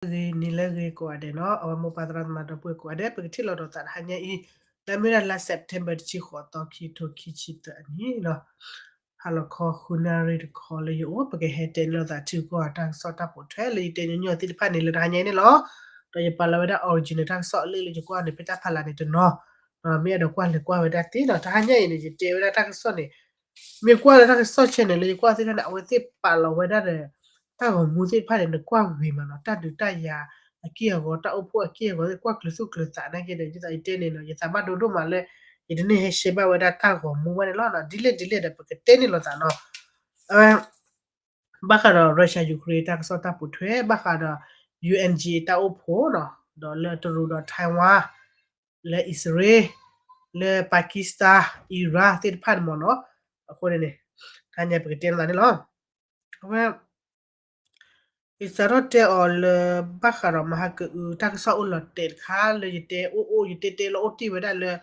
ဂ့ၤနံၤလၢဂ့ၤကိးဂၤဒဲးနီၤ, အဝဲမိၢ်ပၢ်သရၣ်သမါဒီပုၢ်ဝဲၢ်ကိးဂၤဒဲး ပကထံၣ်လိာ်ဒီးသးတဟါညါအံၤ, လၢအမ့ၢ်ဝဲဒၣ်လါ September တဆံဃိးသီ ခံထိခံဆံသၢအနံၤလီၤ. ဟါလီၤခီ ဃုနၣ်ရံၣ်တခီလၢယအိၣ် ပကဟဲတဲန့ၢ်လိာ်သးထံကီၢ်တၢ်ကစီၣ်တၢ်ပိာ်ထွဲလၢယတဲညီညီသ့ၣ်တဖၣ်န့ၣ်လၢတဟါညါအံၤန့ၣ်လီၤ. ဒီးယပာ်လီၤဝဲဒၣ် original တၢ်ကစီၣ်အလၢလၢယကွၢ်န့ၣ် ဖဲတၢ်ဖးလၢ်န့ၣ်တနီၤ, မ့ၢ်အဲၣ်ဒိးကွၢ်လဲၤကွၢ်ဝဲဒၣ်သ့နီၤ. တဟါညါအံၤန့ၣ် ယတဲဝဲဒၣ်တၢ်ကစီၣ်န့ၣ် မ့ၢ်ကွၢ်လၢတၢ်ကစီၣ် channel လၢယကွၢ်သ့ၣ်တဖၣ်န့ၣ် အဝဲသ့ၣ်ပာ်လီၤဝဲဒၣ်ဒီး တၢ်ဂီၤမူသ့ၣ်တဖၣ်န့ၣ် နကွၢ်ဂ့ၤမးနီၤ, တၢ်ဒုးတၢ်ယၤအက့ၢ်အဂီၤ တၢ်အိၣ်ဖှိၣ်အက့ၢ်အဂီၤသ့ၣ် ကွၢ်ကျၢၤသူၣ်ကျၢၤသးနာ်က့ဒီး ဒ်သိးယတဲန့ၣ်နီၤ ယသးဘၣ်ဒိဒိၣ်မးလၢ ယတန့ၢ်ဟဲ share ဘၣ်ဝဲဒၣ်တၢ်ဂီၤမူဘၣ်န့ၣ်လီၤ. ဒ်လဲၣ်ဒ်လဲၣ်ဒီးပကတဲန့ၢ်လိာ်သးနီၤ. အဝဲ ဘၣ်ဃးဒီး Russia Ukraine တၢ်ကစီၣ်တၢ်ပိာ်ထွဲ ဘၣ်ဃးဒီး ယူၣ်အၣ်အၣ်ကၠ့ၣ် တၢ်အိၣ်ဖှိၣ်နီၤ, ဒီးလၢတရူးဒီး Taiwan လၢအံၣ်စရ့လး လၢ Pakistan Iran သ့ၣ်တဖၣ်န့ၣ်မ့ၢ်နီၤ, အဃိန့ၣ်န့ၣ် တဟါညါပကတဲလိာ်သးန့ၣ်လီၤ. အဝဲ ယစးထီၣ်တဲအီၤလၢ ဘၣ်ဃးဒီးမဟါကအု တၢ်ကစီၣ်အိၣ်လီၤတဲာ်တခါ လၢယတဲအိၣ်အိၣ် ယတဲတဲလီၤအိၣ်တ့ၢ်ဝဲဒၣ်လၢ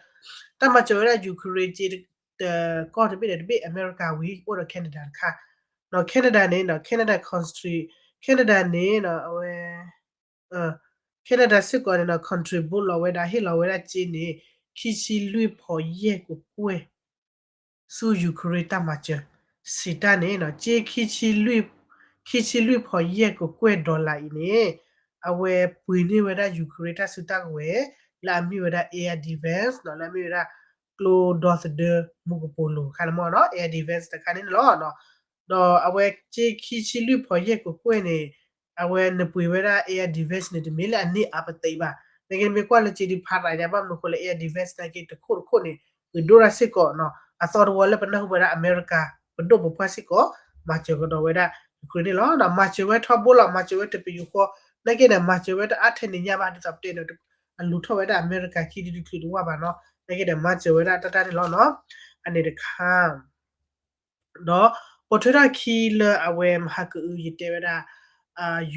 တၢ်မၤစၢၤဝဲဒၣ် Ukraine ကၠ့ၣ် တကီၢ်တဘ့ၣ်ဒီးတဘ့ၣ် အမဲရကၤဝံၤ အိၣ်ဒီး Canada တခါ, ဒီး Canada န့ၣ်နီၤ Canada country, Canada န့ၣ်နီၤ အဝဲ Canada စ့ၢ်ကီးန့ၣ်နီၤ contribute လီၤဝဲဒၣ် ဟ့ၣ်လီၤဝဲဒၣ်ကၠ့ၣ်န့ၣ် ခံဆံလွံၢ်ဖီယဲၢ်ကကွဲၢ် ဆူ Ukraine တၢ်မၤစၢၤ, စံးတၢ်န့ၣ်နီၤ ကၠ့ၣ် ခံဆံလွံၢ်ဖီယဲၢ်ကကွဲၢ် dollar အံၤန့ၣ် အဝဲပှ့ၤန့ၢ်ဝဲဒၣ် Ukraine တၢ်စုတၢ်ကဝဲၤ လၢအမ့ၢ်ဝဲဒၣ် air defense နီၤ လၢအမ့ၢ်ဝဲဒၣ် ကျိဒီသဒၢမူကပိာ်လိၤခါန့ၣ်မ့ၢ်နီၤ air defense တခါန့ၣ်န့ၣ်လီၤ. ဒီးအဝဲကၠ့ၣ်ခံဆံလွံၢ်ဖီယဲၢ်ကကွဲၢ်န့ၣ် အဝဲနပှ့ၤဝဲဒၣ် air defense န့ၣ် တမ့ၢ်လၢအန့ၢ်အါပသ့ဘၣ်. နာ်က့နမ့ၢ်ကွၢ်လၢကၠ့ၣ်ဒုးဖးရၤညါ ဘၣ်မနုၤဃိလၢ air defense နာ်က့တခိၣ်တခိၣ်န့ၣ် ပှ့ၤဒိၣ်ဒၣ်စ့ၢ်ကီးနီၤ အသီတဝီလၢပနၢ်ဟူဘၣ်ဒၣ်အမဲရကၤ ပဒိၣ်ပပှၢ်စ့ၢ်ကီး မၤစၢၤကဒီးဝဲဒၣ် Ukraine န့ၣ်လီၤ. ဒီးမၤစၢၤဝဲထီဘိလီၤ မၤစၢၤဝဲတပယူာ်ဃီ နာ်က့ဒီး မၤစၢၤဝဲတအါထဲန့ၣ်ညါဘၣ် ဒ်သိးပတဲဒီး အလူၤထီၣ်ဝဲဒၣ်အမဲရကၤခံဒုတချုးတဝၢ်ဘၣ်နီၤ နာ်က့ဒီး မၤစၢၤဝဲဒၣ်တၢ်တၢ်န့ၣ်လီၤနီၤ အန့ၣ်တခါ ဒီးပိာ်ထွဲထီၣ်ခံလၢအဝဲမဟါကအု ယတဲဝဲဒၣ်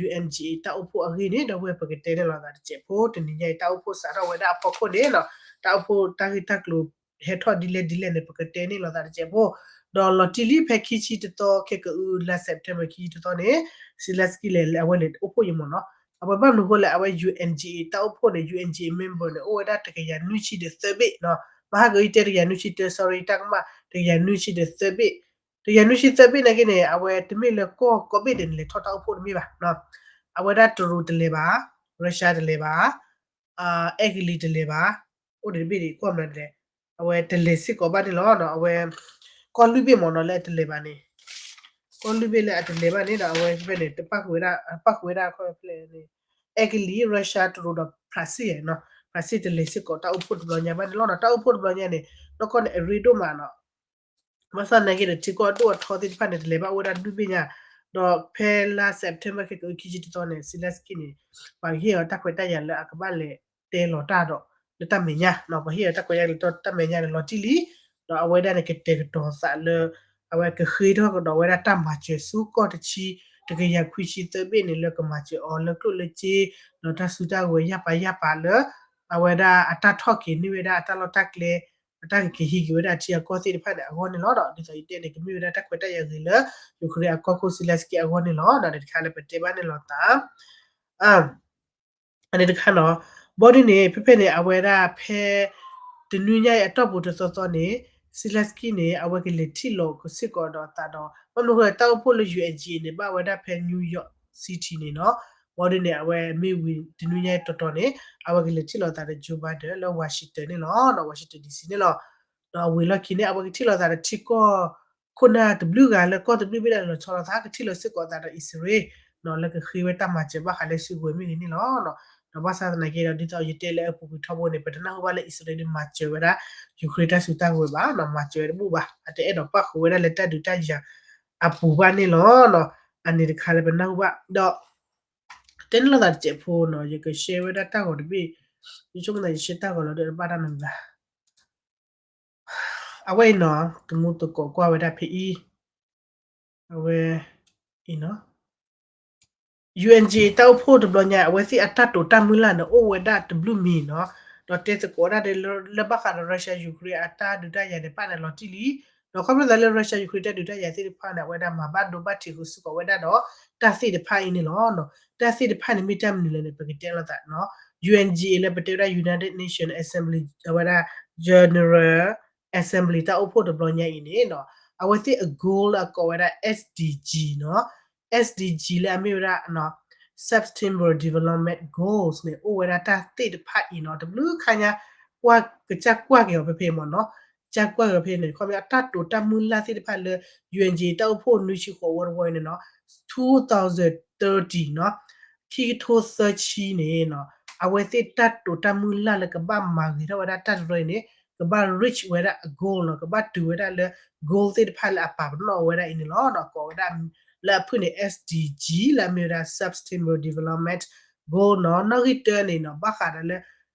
UNGA တၢ်အိၣ်ဖှိၣ်အဂ့ၢ်န့ၣ် ဒီပုၢ်ဝဲၢ်ပကတဲန့ၢ်လိာ်သးတစဲးဖိ တနံၤညါအံၤ တၢ်အိၣ်ဖှိၣ်စးထီၣ်ဝဲဒၣ်အဖီခိၣ်န့ၣ်နီၤ တၢ်အိၣ်ဖှိၣ်တၢ်ဂ့ၢ်တၢ်ကျိၤဟဲထီၣ်ဒ်လဲၣ်ဒ်လဲၣ်န့ၣ် ပကတဲန့ၢ်လိာ်သးတစဲးဖိ ဒီးလီၤတံၢ်လံဖဲခံဆံတသီ ခဲကအု လါ September ခံဆံတသီန့ၣ် Zelensky လဲၤ အဝဲလဲၤအိၣ်ဖှိၣ်ယမီၢ်နီၤ အဝဲဘၣ်မနုၤအဃိလဲၣ် အဝဲ UNGA တၢ်အိၣ်ဖှိၣ်န့ၣ် UNGA member န့ၣ် အိၣ်ဝဲဒၣ်တကယၤနွံဆံဒီးသၢဘ့ၣ်နီၤ မဟါကအုယတဲတကယၤနွံဆံတၢ sorry တၢ်ကမၣ် တကယၤနွံဆံဒီးသၢဘ့ၣ် တကယၤနွံဆံသၢဘ့ၣ်နာ်က့န့ၣ် အဝဲတမ့ၢ်လၢကီၢ်ကိးဘ့ၣ်ဒဲးန့ၣ် လဲၤထီၣ်တၢ်အိၣ်ဖှိၣ်တမ့ၢ်ဘၣ်နီၤ အဝဲဒၣ်တရူးတလဲၤဘၣ် Russia တလဲၤဘၣ် အဲကလံးတလဲၤဘၣ် အိၣ်ဒံးတဘ့ၣ်ဒံးကီၢ်မနုၤလဲၣ် အဝဲတလဲၤစ့ၢ်ကီးဘၣ်န့ၣ်လီၤ. အဝဲ ကီၢ်လွံၢ်ဘ့ၣ်မ့ၢ်နီၤ လၢအတလဲၤဘၣ်န့ၣ် ကီၢ်လွံၢ်ဘ့ၣ်လၢအတလဲၤဘၣ်န့ၣ်ဒီး အဝဲဖဲန့ၣ် တပၣ်ဃုာ်ဝဲဒၣ် ပၣ်ဃုာ်ဝဲဒၣ်ခီဖျိဖဲန့ၣ် အဲကလံး Russia တရူးဒီး Brazil နီၤ Brazil တလဲၤစ့ၢ်ကီးတၢ်အိၣ်ဖှိၣ်တဘျီညါဘၣ်န့ၣ်လီၤ. တၢ်အိၣ်ဖှိၣ်တဘျီညါန့ၣ် နီၢ်ကီၢ်န့ၣ် အရ့ဒိၣ်မးနီၤ ဘၣ်ဆၣ်နာ်က့ဒီး ထံကီၢ်ဒိၣ်အထီသ့ၣ်တဖၣ်န့ၣ် တလဲၤဘၣ်အိၣ်ဝဲဒၣ်လွံၢ်ဘ့ၣ်ညါ ဒီးဖဲလါ September ခဲကအုခံဆံတသီန့ၣ် Zelensky န့ၣ် ပှၤကဟ့ၣ်အီၤတၢ်ခွဲးတၢ်ယာ်လၢအကဘၣ်လဲၤတဲလီၤတၢ်ဒီး လၢတၢ်မဲာ်ညါနီၤ ပှၤဟ့ၣ်အီၤတၢ်ခွဲးတၢ်ယာ်လၢတၢ်မဲာ်ညါန့ၣ် လီၤတံၢ်လံ ဒီးအဝဲဒၣ်န့ၣ် ကတဲာ်ကတီၤသးလၢ အဝဲကဃ့ထီၣ်ကဒီးဝဲဒၣ်တၢ်မၤစၢၤဆူကီၢ်တဆံ တကယၤခွံဆံသၢဘ့ၣ်န့ၣ် လၢကမၤစၢၤအီၤလၢကျိၣ်လၢစ့ ဒီးတၢ်စုတၢ်ကဝဲၤယၢ်ပၤယၢ်ပၤလၢ အဝဲဒၣ်အတၢ်ထီၣ်က့ၤန့ၢ်ဝဲဒၣ်အတၢ်လီၢ်တၢ်ကျဲ အတၢ်ကက့ၤဟံးက့ၤဝဲဒၣ်အထံအကီၢ်သ့ၣ်တဖၣ်န့ၣ်အဂီၢ်န့ၣ်လီၤ. ဒ်သိးယတဲန့ၣ် ကမ့ၢ်ဝဲဒၣ်တၢ်ခွဲးတၢ်ယာ်ဂ့ၤလၢ Ukraine အကီၢ်ခိၣ် Zelensky အဂီၢ်န့ၣ်လီၤ. ဒီးတခါလၢပတဲဘၣ်န့ၣ်လီၤသး အန့ၣ်တခါနီၤ ဘီဒ်န့ၣ် ဖဲဖဲန့ၣ် အဝဲဒၣ်ဖဲ တနွံညါအံၤအတီၢ်ပူၤတသီသီန့ၣ် Zelensky န့ၣ် အဝဲကလဲၤထံၣ်လိာ်က့ၤစ့ၢ်ကီးဒီးအသးဒီး ဘၣ်မနုၤအဃိလဲၣ် တၢ်အိၣ်ဖှိၣ်လၢ ယူၣ်အၣ်အၣ်ကၠ့ၣ်န့ၣ် ဘၣ်ဝဲဒၣ်ဖဲ New York City န့ၣ်နီၤ ဘီဒ်န့ၣ် အဝဲမ့ၢ်ဝံၤတနွံညါအံၤတီတီန့ၣ် အဝဲကလဲၤထံၣ်လိာ်သးဒီး Joe Biden လၢ Washington န့ၣ်လီၤ Washington DC န့ၣ်လီၤ. ဒီးအဝံၤလီၢ်ခံန့ၣ် အဝဲကထံၣ်လိာ်သးဒီးထံကီၢ် ခိၣ်နၢ်တဘျုးဂၤလၢကီၢ်တဘျုးဘ့ၣ်ဒၣ်လဲာ်လီၤဆီလိာ်သး ကထံၣ်လိာ်စ့ၢ်ကီးသးဒီးအံၣ်စရ့လး လၢကဃ့ဝဲတၢ်မၤစၢၤဘၣ်ဃးလၢစုကဝဲၤမ့ၢ်ဂ့ၤန့ၣ်လီၤ. ဒီးဘၣ်ဆၣ်သနာ်က့ဒီး ဒ်သိးယတဲလၢအပူၤကွံာ်ထီဘိန့ၣ် ပတနၢ်ဟူဘၣ်လၢအံၣ်စရ့လးန့ၣ် မၤစၢၤဝဲဒၣ် Ukraine တၢ်စုတၢ်ကဝဲၤဘၣ်နီၤ မၤစၢၤဝဲတဘူၣ်ဘၣ် အတအဲၣ်ဒိးပၣ်ဃုာ်ဝဲဒၣ်လၢတၢ်ဒုးတၢ်ယၤအပူၤဘၣ်န့ၣ်လီၤ. အန့ၣ်တခါလၢပနၢ်ဟူဘၣ်ဒီး တဲန့ၢ်လိာ်သးတစဲးဖိနီၤ ယက share ဝဲဒၣ်တၢ်ဂီၤတဘ့ၣ် ယဆိကမိၣ်သးယ share တၢ်ဂီၤလီၤဒီးတဘၣ်တၢ်နီတမံၤဘၣ် အဝဲအံၤနီၤ တမူသကိးကွၢ်ဝဲဒၣ်ဖဲအံၤ အဝဲအံၤနီၤ ယူၣ်အၣ်အၣ်ကၠ့ၣ် တၢ်အိၣ်ဖှိၣ်တဘျီညါ အဝဲသ့ၣ်အတၢ်တိာ်တၢ်မုၢ်လၢ်န့ၣ် အိၣ်ဝဲဒၣ်တဘျုးမံၤနီၤ ဒီးတဲသကိးဝဲဒၣ်လၢဘၣ်ဃးဒီး Russia Ukraine အတၢ်ဒုးတၢ်ယၤန့ၣ် ပာ်န့ၣ်လီၤတံၢ်လံ ဒီးခီဖျိသးလၢ Russia Ukraine တၢ်ဒုးတၢ်ယၤသ့ၣ်တဖၣ်န့ၣ် အဝဲဒၣ်မၤဘၣ်ဒိဘၣ်ထံးဃုာ်စ့ၢ်ကီးဝဲဒၣ်ဒီး တၢ်သ့ၣ်တဖၣ်အံၤန့ၣ်လီၤ. တၢ်သ့ၣ်တဖၣ်န့ၣ်မ့ၢ်တၢ်မနုၤလဲၣ်န့ၣ် ပကတဲလိာ်သးနီၤ ယူၣ်အၣ်အၣ်လၢပတဲဝဲဒၣ် United Nations Assembly အဝဲဒၣ် General Assembly တၢ်အိၣ်ဖှိၣ်တဘျီညါအံၤန့ၣ်နီၤ အဝဲသ့ၣ်အ goal လၢအကိးဝဲဒၣ် S D G နီၤ S D G လၢအမ့ၢ်ဝဲဒၣ် Sustainable Development Goals န့ၣ် အိၣ်ဝဲဒၣ်တၢ်သ့ၣ်တဖၣ်အံၤနီၤ တဘျုးခါညါ ကွၢ်ကစၢ်ကွၢ်က့ၤအီၤဖဲဖဲမ့ၢ်နီၤ ကစၢ်ကွၢ်က့ၤအီၤဖဲန့ၣ် ခီပညီအတၢ်တိာ်တၢ်မုၢ်လၢ်သ့ၣ်တဖၣ်လၢ ယူၣ်အၣ်အၣ် တၢ်အိၣ်ဖှိၣ်နွံဆံဃိးဝီတဝီအံၤန့ၣ်နီၤ two thousand thirty နီၤ ခံကထိသၢဆံန့ၣ်နီၤ အဝဲသ့ၣ်တၢ်တိာ်တၢ်မုၢ်လၢ်လၢကဘၣ်မၤဂ့ၤထီၣ်ဝဲဒၣ်တၢ်တရၢအံၤန့ၣ် ကဘၣ် reach ဝဲဒၣ်အ goal နီၤ ကဘၣ်တုၤဝဲဒၣ်လၢ goal သ့ၣ်တဖၣ်လၢအပာ်ပနီၣ်ဝဲဒၣ်အံၤန့ၣ်လီၤ. ကိးဝဲဒၣ်လၢအဖုၣ်န့ၣ် S D G လၢအမ့ၢ်ဝဲဒၣ် Sustainable Development Goal နီၤ နီၣ်ဂံၢ်တၢန့ၣ်နီၤ ဘၣ်ဃးဒီးလၢ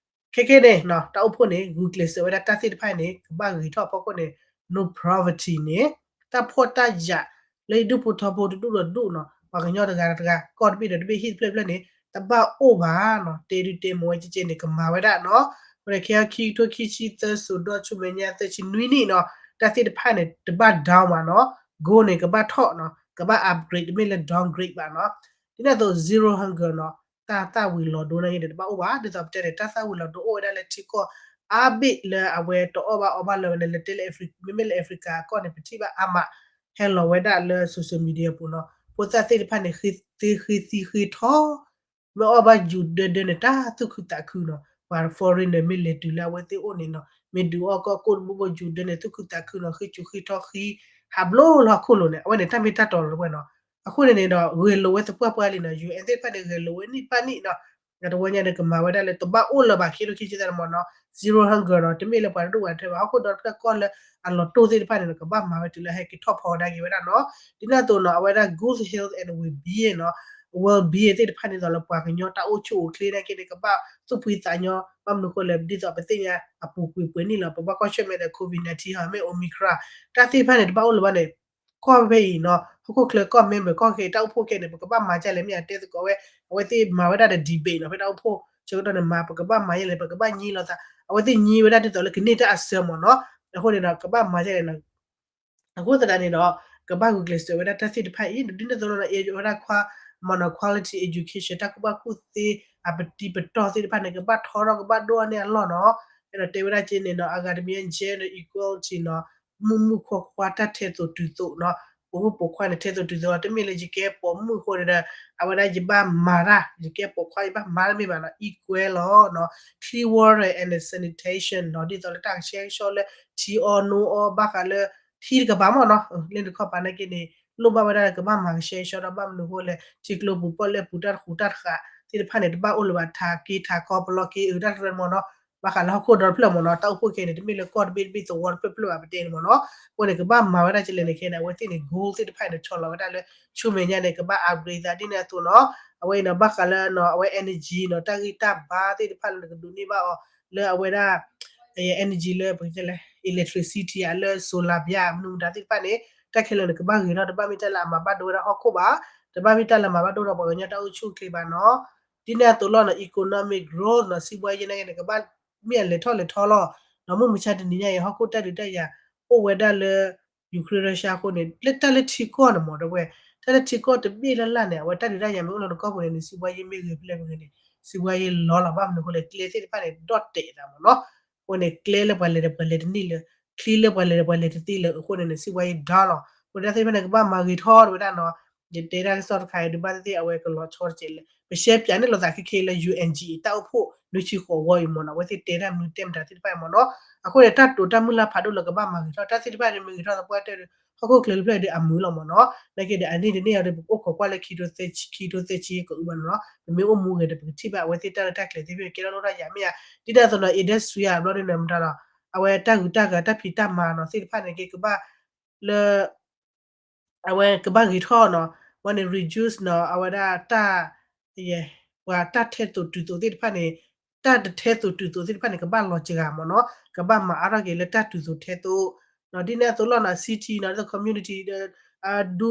ခဲခဲန့ၣ် တၢ်အိၣ်ဖှိၣ်န့ၣ် ဂုာ်ကျဲးစၢးဝဲဒၣ်တၢ်သ့ၣ်တဖၣ်န့ၣ် ကဘၣ်ဂ့ၤထီၣ်အဖီခိၣ်န့ၣ် no poverty န့ၣ် တၢ်ဖှီၣ်တၢ်ယာ်လၢယဒူၣ်ဖိထၢဖိတဒူၣ်ဒီးတဒူၣ်နီၤ ပှၤကညီတဂၤဒီးတဂၤ ကီၢ်တဘ့ၣ်ဒီးတဘ့ၣ် ဟံၣ်တဖျၢၣ်တဖျၢၣ်န့ၣ် တဘၣ်အိၣ်ဘၣ်နီၤ တဲဒုတဲမ့ၢ်ဝဲကဲကဲန့ၣ် ကမၤဝဲဒၣ်နီၤ အဃိန့ၣ် ခဲအံၤခံကထိခံဆံသၢ စိၤဒီးဆူမဲာ်ညါသၢဆံနွံနံၣ်နီၤ တၢ်သ့ၣ်တဖၣ်န့ၣ် တဘၣ် down ဘၣ်နီၤ goal န့ၣ် ကဘၣ်ထီၣ်နီၤ ကဘၣ် upgrade တမ့ၢ်လၢ downgrade ဘၣ်နီၤ ဒ်န့ၣ်အသိး zero hunger နီၤ တၢ်သၣ်ဝံၤလီၤဒိန့ၣ် တဘၣ်အိၣ်ဘၣ် ဒ်သိးပတဲန့ၣ် တၢ်သၣ်ဝံၤလီၤဒိအိၣ်ဝဲဒၣ်လၢထံကီၢ်အါဘ့ၣ်လၢအဝဲတအီၣ်ဘၣ်အီဘၣ်လၢၤဝဲန့ၣ် လၢတဲလၢ မ့မ့ၢ်လၢ Africa အကီၢ်န့ၣ် ပထံၣ်ဘၣ်အါမး ဟဲလီၤဝဲဒၣ်လၢ social media ပူၤနီၤ ဖိသၣ်သ့ၣ်တဖၣ်န့ၣ် ဃ့သ့ဃ့သံဃ့ထီ မ့ၢ်အီၣ်ဘၣ်ယူၤဒၢဒၢန့ၣ် တၢ်သူၣ်ခုသးခုနီၤ ပှၤ foreigner မ့ၢ်လဲၤတုၤလၢအဝဲသ့ၣ်အိၣ်န့ၣ်နီၤ မ့ၢ်ဒုးအီၣ်ကီၢ်ကိၣ်တဘိဘိယူၤဒၢန့ၣ် သူၣ်ခုသးခုနီၤ ဃ့စူၤဃ့ထီဃံ ဟးဘျိလၢဟီၣ်ခိၣ်လိၤန့ၣ် အဝဲန့ၣ်တၢ်မ့ၢ်တၢ်တီလီၤဝဲနီၤ အဃိန့ၣ်န့ၣ်ဒီး ဂဲၤလိာ်ဝဲသပှၢ်ပှၢ်လံနီၤ ယူၣ်အၣ်သ့ၣ်တဖၣ်န့ၣ် ဂဲၤလိာ်ဝဲနံၣ်ပၢ်နံၣ်နီၤ တဝီညါဒီးကမၤဝဲဒၣ်လၢ တဘၣ်အိၣ်လၢၤဘၣ် ခံကထိခံဆံသၢန့ၣ်မ့ၢ်နီၤ zero hunger နီၤ တမ့ၢ်လၢပှၤတဒူၣ်ဝဲထဲဘၣ် ဟီၣ်ခိၣ်ဒီတဖျၢၣ်ကီၢ်လၢအလီၤတိၢ်သ့ၣ်တဖၣ်န့ၣ်နီၤ ကဘၣ်မၤဝဲတုၤလၢဟဲက့ၤထီၣ်ဖီဝဲဒၣ်က့ၤဝဲဒၣ်နီၤ ဒ်န့ၣ်အသိးနီၤ အဝဲဒၣ် good health and well-being နီၤ well-being သ့ၣ်တဖၣ်န့ၣ်သိးလၢပှၤကညီတၢ်အိၣ်ဆူၣ်အိၣ်ချ့နာ်က့န့ၣ် ကဘၣ်သူၣ်ဖှံသးညီ ဘၣ်မနုၤအဃိလဲၣ် ဒ်သိးပသ့ၣ်ညါအပူၤကွံာ်ပှဲၤနံၣ်လီၤ ပဘၣ်ကွၢ်ဆၢၣ်မဲာ်ဒီး COVID nineteen ဟီ မ့ၢ် Omicron တၢ်သ့ၣ်တဖၣ်န့ၣ် တဘၣ်အိၣ်လၢၤဘၣ်န့ၣ် ကီၢ်ဖဲအံၤနီၤ ဟီၣ်ခိၣ်ချၢကီၢ် member ကီၢ်ခဲအံၤ တၢ်အိၣ်ဖှိၣ်ခဲအံၤန့ၣ် ပကဘၣ်မၤဒ်လဲၣ် မ့ၢ်အတဲသကိးဝဲ အဝဲသ့ၣ်မၤဝဲဒၣ်ဒီး debate နီၤ ဖဲတၢ်အိၣ်ဖှိၣ်ဆၢကတီၢ်န့ၣ် မၤ ပကဘၣ်မၤဒ်လဲၣ် ပကဘၣ်ညံလိာ်သး အဝဲသ့ၣ်ညံဝဲဒၣ်ဒ်သိးလၢကန့ၢ်တၢ်အဆၢမ့ၢ်နီၤ အဃိန့ၣ်ဒီး ကဘၣ်မၤဒ်လဲၣ်နီၤ အဃိသတးန့ၣ်ဒီး ကဘၣ်ဂုာ်ကျဲးစၢးဝဲဒၣ်တၢ်သ့ၣ်တဖၣ်အံၤ ဒ်န့ၣ်အသိးလီၤ အဝဲဒၣ်ခွါ မ့ၢ်နီၤ quality education တၢ်ကူၣ်ဘၣ်ကူၣ်သ့ အပတီၢ်ပတီၢ်သ့ၣ်တဖၣ်န့ၣ် ကဘၣ်ထီထီၣ် ကဘၣ်ဒိၣ်ထီၣ်န့ၢ်အလီၢ်နီၤ အဲၣ်ဒိးတဲဝဲဒၣ်က့န့ၣ်နီၤ အဂၤတမံၤ gender equality နီၤ မုၢ်မုၢ်ခွါခွါ တၢ်ထဲသိးတုၤသိးနီၤ ပိာ်မုၣ်ပိာ်ခွါန့ၣ် ထဲသိးတုၤသိး တမ့ၢ်လၢယကဲပိာ်မုၣ်အဃိန့ၣ်ဒီး အဝဲဒၣ်ယဘၣ်မၤတၢ် ယကဲပိာ်ခွါယဘၣ်မၤတၢ်မ့ၢ်ဘၣ်နီၤ equal လီၤနီၤ clean water and sanitation နီၤ ဒ်သိးလၢတၢ်ကဆှဲကဆှီလၢ ထံအီနိအီ ဘၣ်ဃးလၢ ထံတကပၤမ့ၢ်နီၤ လၢနခီပၤနာ်က့န့ၣ် လိၣ်ဘၣ်ဝဲဒၣ်ကဘၣ်မၤကဆှဲကဆှီဒီး ဘၣ်မနုၤအဃိလဲၣ် ထံကျိပူၤပီၣ်လဲၣ်ပူၤ တၢ်ဃူတၢ်ဃးသ့ၣ်တဖၣ်န့ၣ် တဘၣ်အိၣ်လၢၤဘၣ် ထးက့ထးကီ ပလီက့အုး တၢ်တရၢမ့ၢ်နီၤ ဘၣ်ဃးလၢဟီၣ်ခိၣ်ဒီတဖျၢၣ်မ့ၢ်နီၤ တၢ်အိၣ်ဖှိၣ်ခဲအံၤန့ၣ် တမ့ၢ်လၢကီၢ်တဘ့ၣ်တဘ့ၣ်သဝီတဖျၢၣ်တဖျၢၣ်ဘၣ် ပတဲန့ၣ်မ့ၢ်နီၤ အဃိန့ၣ် ကဘၣ်မၤဝဲဒၣ်ကလဲၣ်န့ၣ်ခဲအံၤန့ၣ် အဝဲသ့ၣ်န့ၣ် goal သ့ၣ်တဖၣ်န့ၣ် ဆီၣ်လီၤဝဲဒၣ်လၢ ဆူမဲာ်ညါန့ၣ် ကဘၣ် upgrade သးဒ်န့ၣ်အသိးနီၤ အဝဲအံၤနီၤ ဘၣ်ဃးလၢနီၤ အဝဲ energy နီၤ တၢ်ဂံၢ်တၢ်ဘါသ့ၣ်တဖၣ်လၢနကဒိးန့ၢ်ဘၣ်အီၤ လၢအဝဲဒၣ် energy လၢ ပကတဲလဲၣ် electricity ဧါ လၢ solar ပျါ မနုၤမတၤသ့ၣ်တဖၣ်န့ၣ် တၢ်ခဲလၢာ်န့ၣ် ကဘၣ်ဂ့ၤထီၣ် တဘၣ်မ့ၢ်တၢ်လၢအမၤဘၣ်ဒိဝဲဒၣ်ဟီၣ်ခိၣ်ဘၣ် တဘၣ်မ့ၢ်တၢ်လၢမၤဘၣ်ဒိဒီးပှၤကညီတၢ်အိၣ်ဆူၣ်အိၣ်ချ့ဘၣ်နီၤ ဒ်န့ၣ်အသိးလီၤနီၤ economic growth နီၤ စံးဘှါယ့န့ၣ်က့န့ၣ် ကဘၣ်မ့ၢ်အလဲၤထီၣ်လဲၤထီလီၤ နီၤ မုၢ်မဆါတနံၤညါအံၤ ဟီၣ်ခိၣ်တၢ်ဒုးတၢ်ယၤ အိၣ်ဝဲဒၣ်လၢ Ukraine Russia အဃိန့ၣ် လၢတၢ်လၢထံကီၢ်န့ၣ်မ့ၢ် ဒီပုၢ်ဝဲၢ် တၢ်လၢထံကီၢ်တဘ့ၣ်လၢ်လၢ်န့ၣ် အဝဲတၢ်ဒုးတၢ်ယၤမ့ၢ်အိၣ်လၢနကီၢ်ပူၤန့ၣ် နစံးဘှါယ့မ့ၢ်ဂ့ၤဖဲလဲၣ်မ့ၢ်ဂ့ၤန့ၣ် စံးဘှါယ့လီၤလီၤ ဘၣ်မနုၤအဃိလဲၣ် ကျဲသ့ၣ်တဖၣ်န့ၣ် ဒီၣ်တဲာ်သးမ့ၢ်နီၤ အဃိန့ၣ် ကျဲလၢပှၤလဲၤဒီးပှၤလဲၤတန့ၢ်လၢၤ ချံလၢပှၤလဲၤဒီးပှၤလဲၤတသ့လၢၤ အဃိန့ၣ်န့ၣ် စံးဘှါယ့ဒီလီၤ အဃိန့ၣ်တၢ်သ့ၣ်တဖၣ်န့ၣ် ကဘၣ်မၤဂ့ၤထီၣ်တဝဲဒၣ်နီၤ ယတဲတၢ်ကစီၣ်တခါအံၤ ဒုးဘၣ်သ့ၣ်သ့ၣ် အဝဲကလီၤဆီတကဲးလၢ ပရှဲပၠးန့ၢ်လိာ်သးခဲခဲလၢ ယူၣ်အၣ်အၣ် တၢ်အိၣ်ဖှိၣ်နွံဆံဃိးဝီအံၤမ့ၢ်နီၤ အဝဲသ့ၣ်တဲတၢ်မနုၤတဲမတၤသ့ၣ်တဖၣ်အံၤမ့ၢ်နီၤ အဃိန့ၣ် တၢ်တိာ်တၢ်မုၢ်လၢ်ဖးဒိၣ်လၢကဘၣ်မၤဂ့ၤထီၣ် တၢ်သ့ၣ်တဖၣ်န့ၣ် မ့ၢ်ဂ့ၤထီၣ်သပှၢ်တၢၢ်ဒီး ဟီၣ်ခိၣ်ချၢတဖျၢၣ်ဒီးအမုာ်လီၤမ့ၢ်နီၤ နာ်က့ဒီး အန့ၣ်တန့ၢ်အီၤဒီး ပကအိၣ်ခိးကွၢ်လၢခံထိသၢဆံ ခံထိသၢဆံကအိၣ်ဘၣ်နီၤ ပမ့ၢ်အိၣ်မူဂ့ၤဒီး ပကထံၣ်ဘၣ်အဝဲသ့ၣ်တၢ်လၢတၢ်ကျဲၤသ့ၣ်တဖၣ် ကဲထီၣ်လိၣ်ထီၣ်ယၤမ့ၢ်ဧါ ဒ်န့ၣ်အသိးနီၤ industry အဘျီဒ်န့ၣ်မတၤလီၤ အဝဲတၢ်ဂုၤတၢ်ဂၤတၢ်ဖံးတၢ်မၤနီၤ သ့ၣ်တဖၣ်န့ၣ်က့ ကဘၣ်လၢ အဝဲကဘၣ်ဂ့ၤထီၣ်နီၤ ဝဲန့ၣ် reduce နီၤ အဝဲဒၣ်တၢ် ယဲ ပှၤတၢ်ထဲသိးတုၤသိးသ့ၣ်တဖၣ်န့ၣ် တၢ်တထဲသိးတုၤသိးသ့ၣ်တဖၣ်န့ၣ် ကဘၣ်လီၤစှၤမ့ၢ်နီၤ ကဘၣ်မၤအါထီၣ်က့ၤလၢတၢ်တုၤသိးထဲသိး ဒ်န့ၣ်အသိးလီၤနီၤ city နီၤ ဒ်သိး community ဒီး ဒူ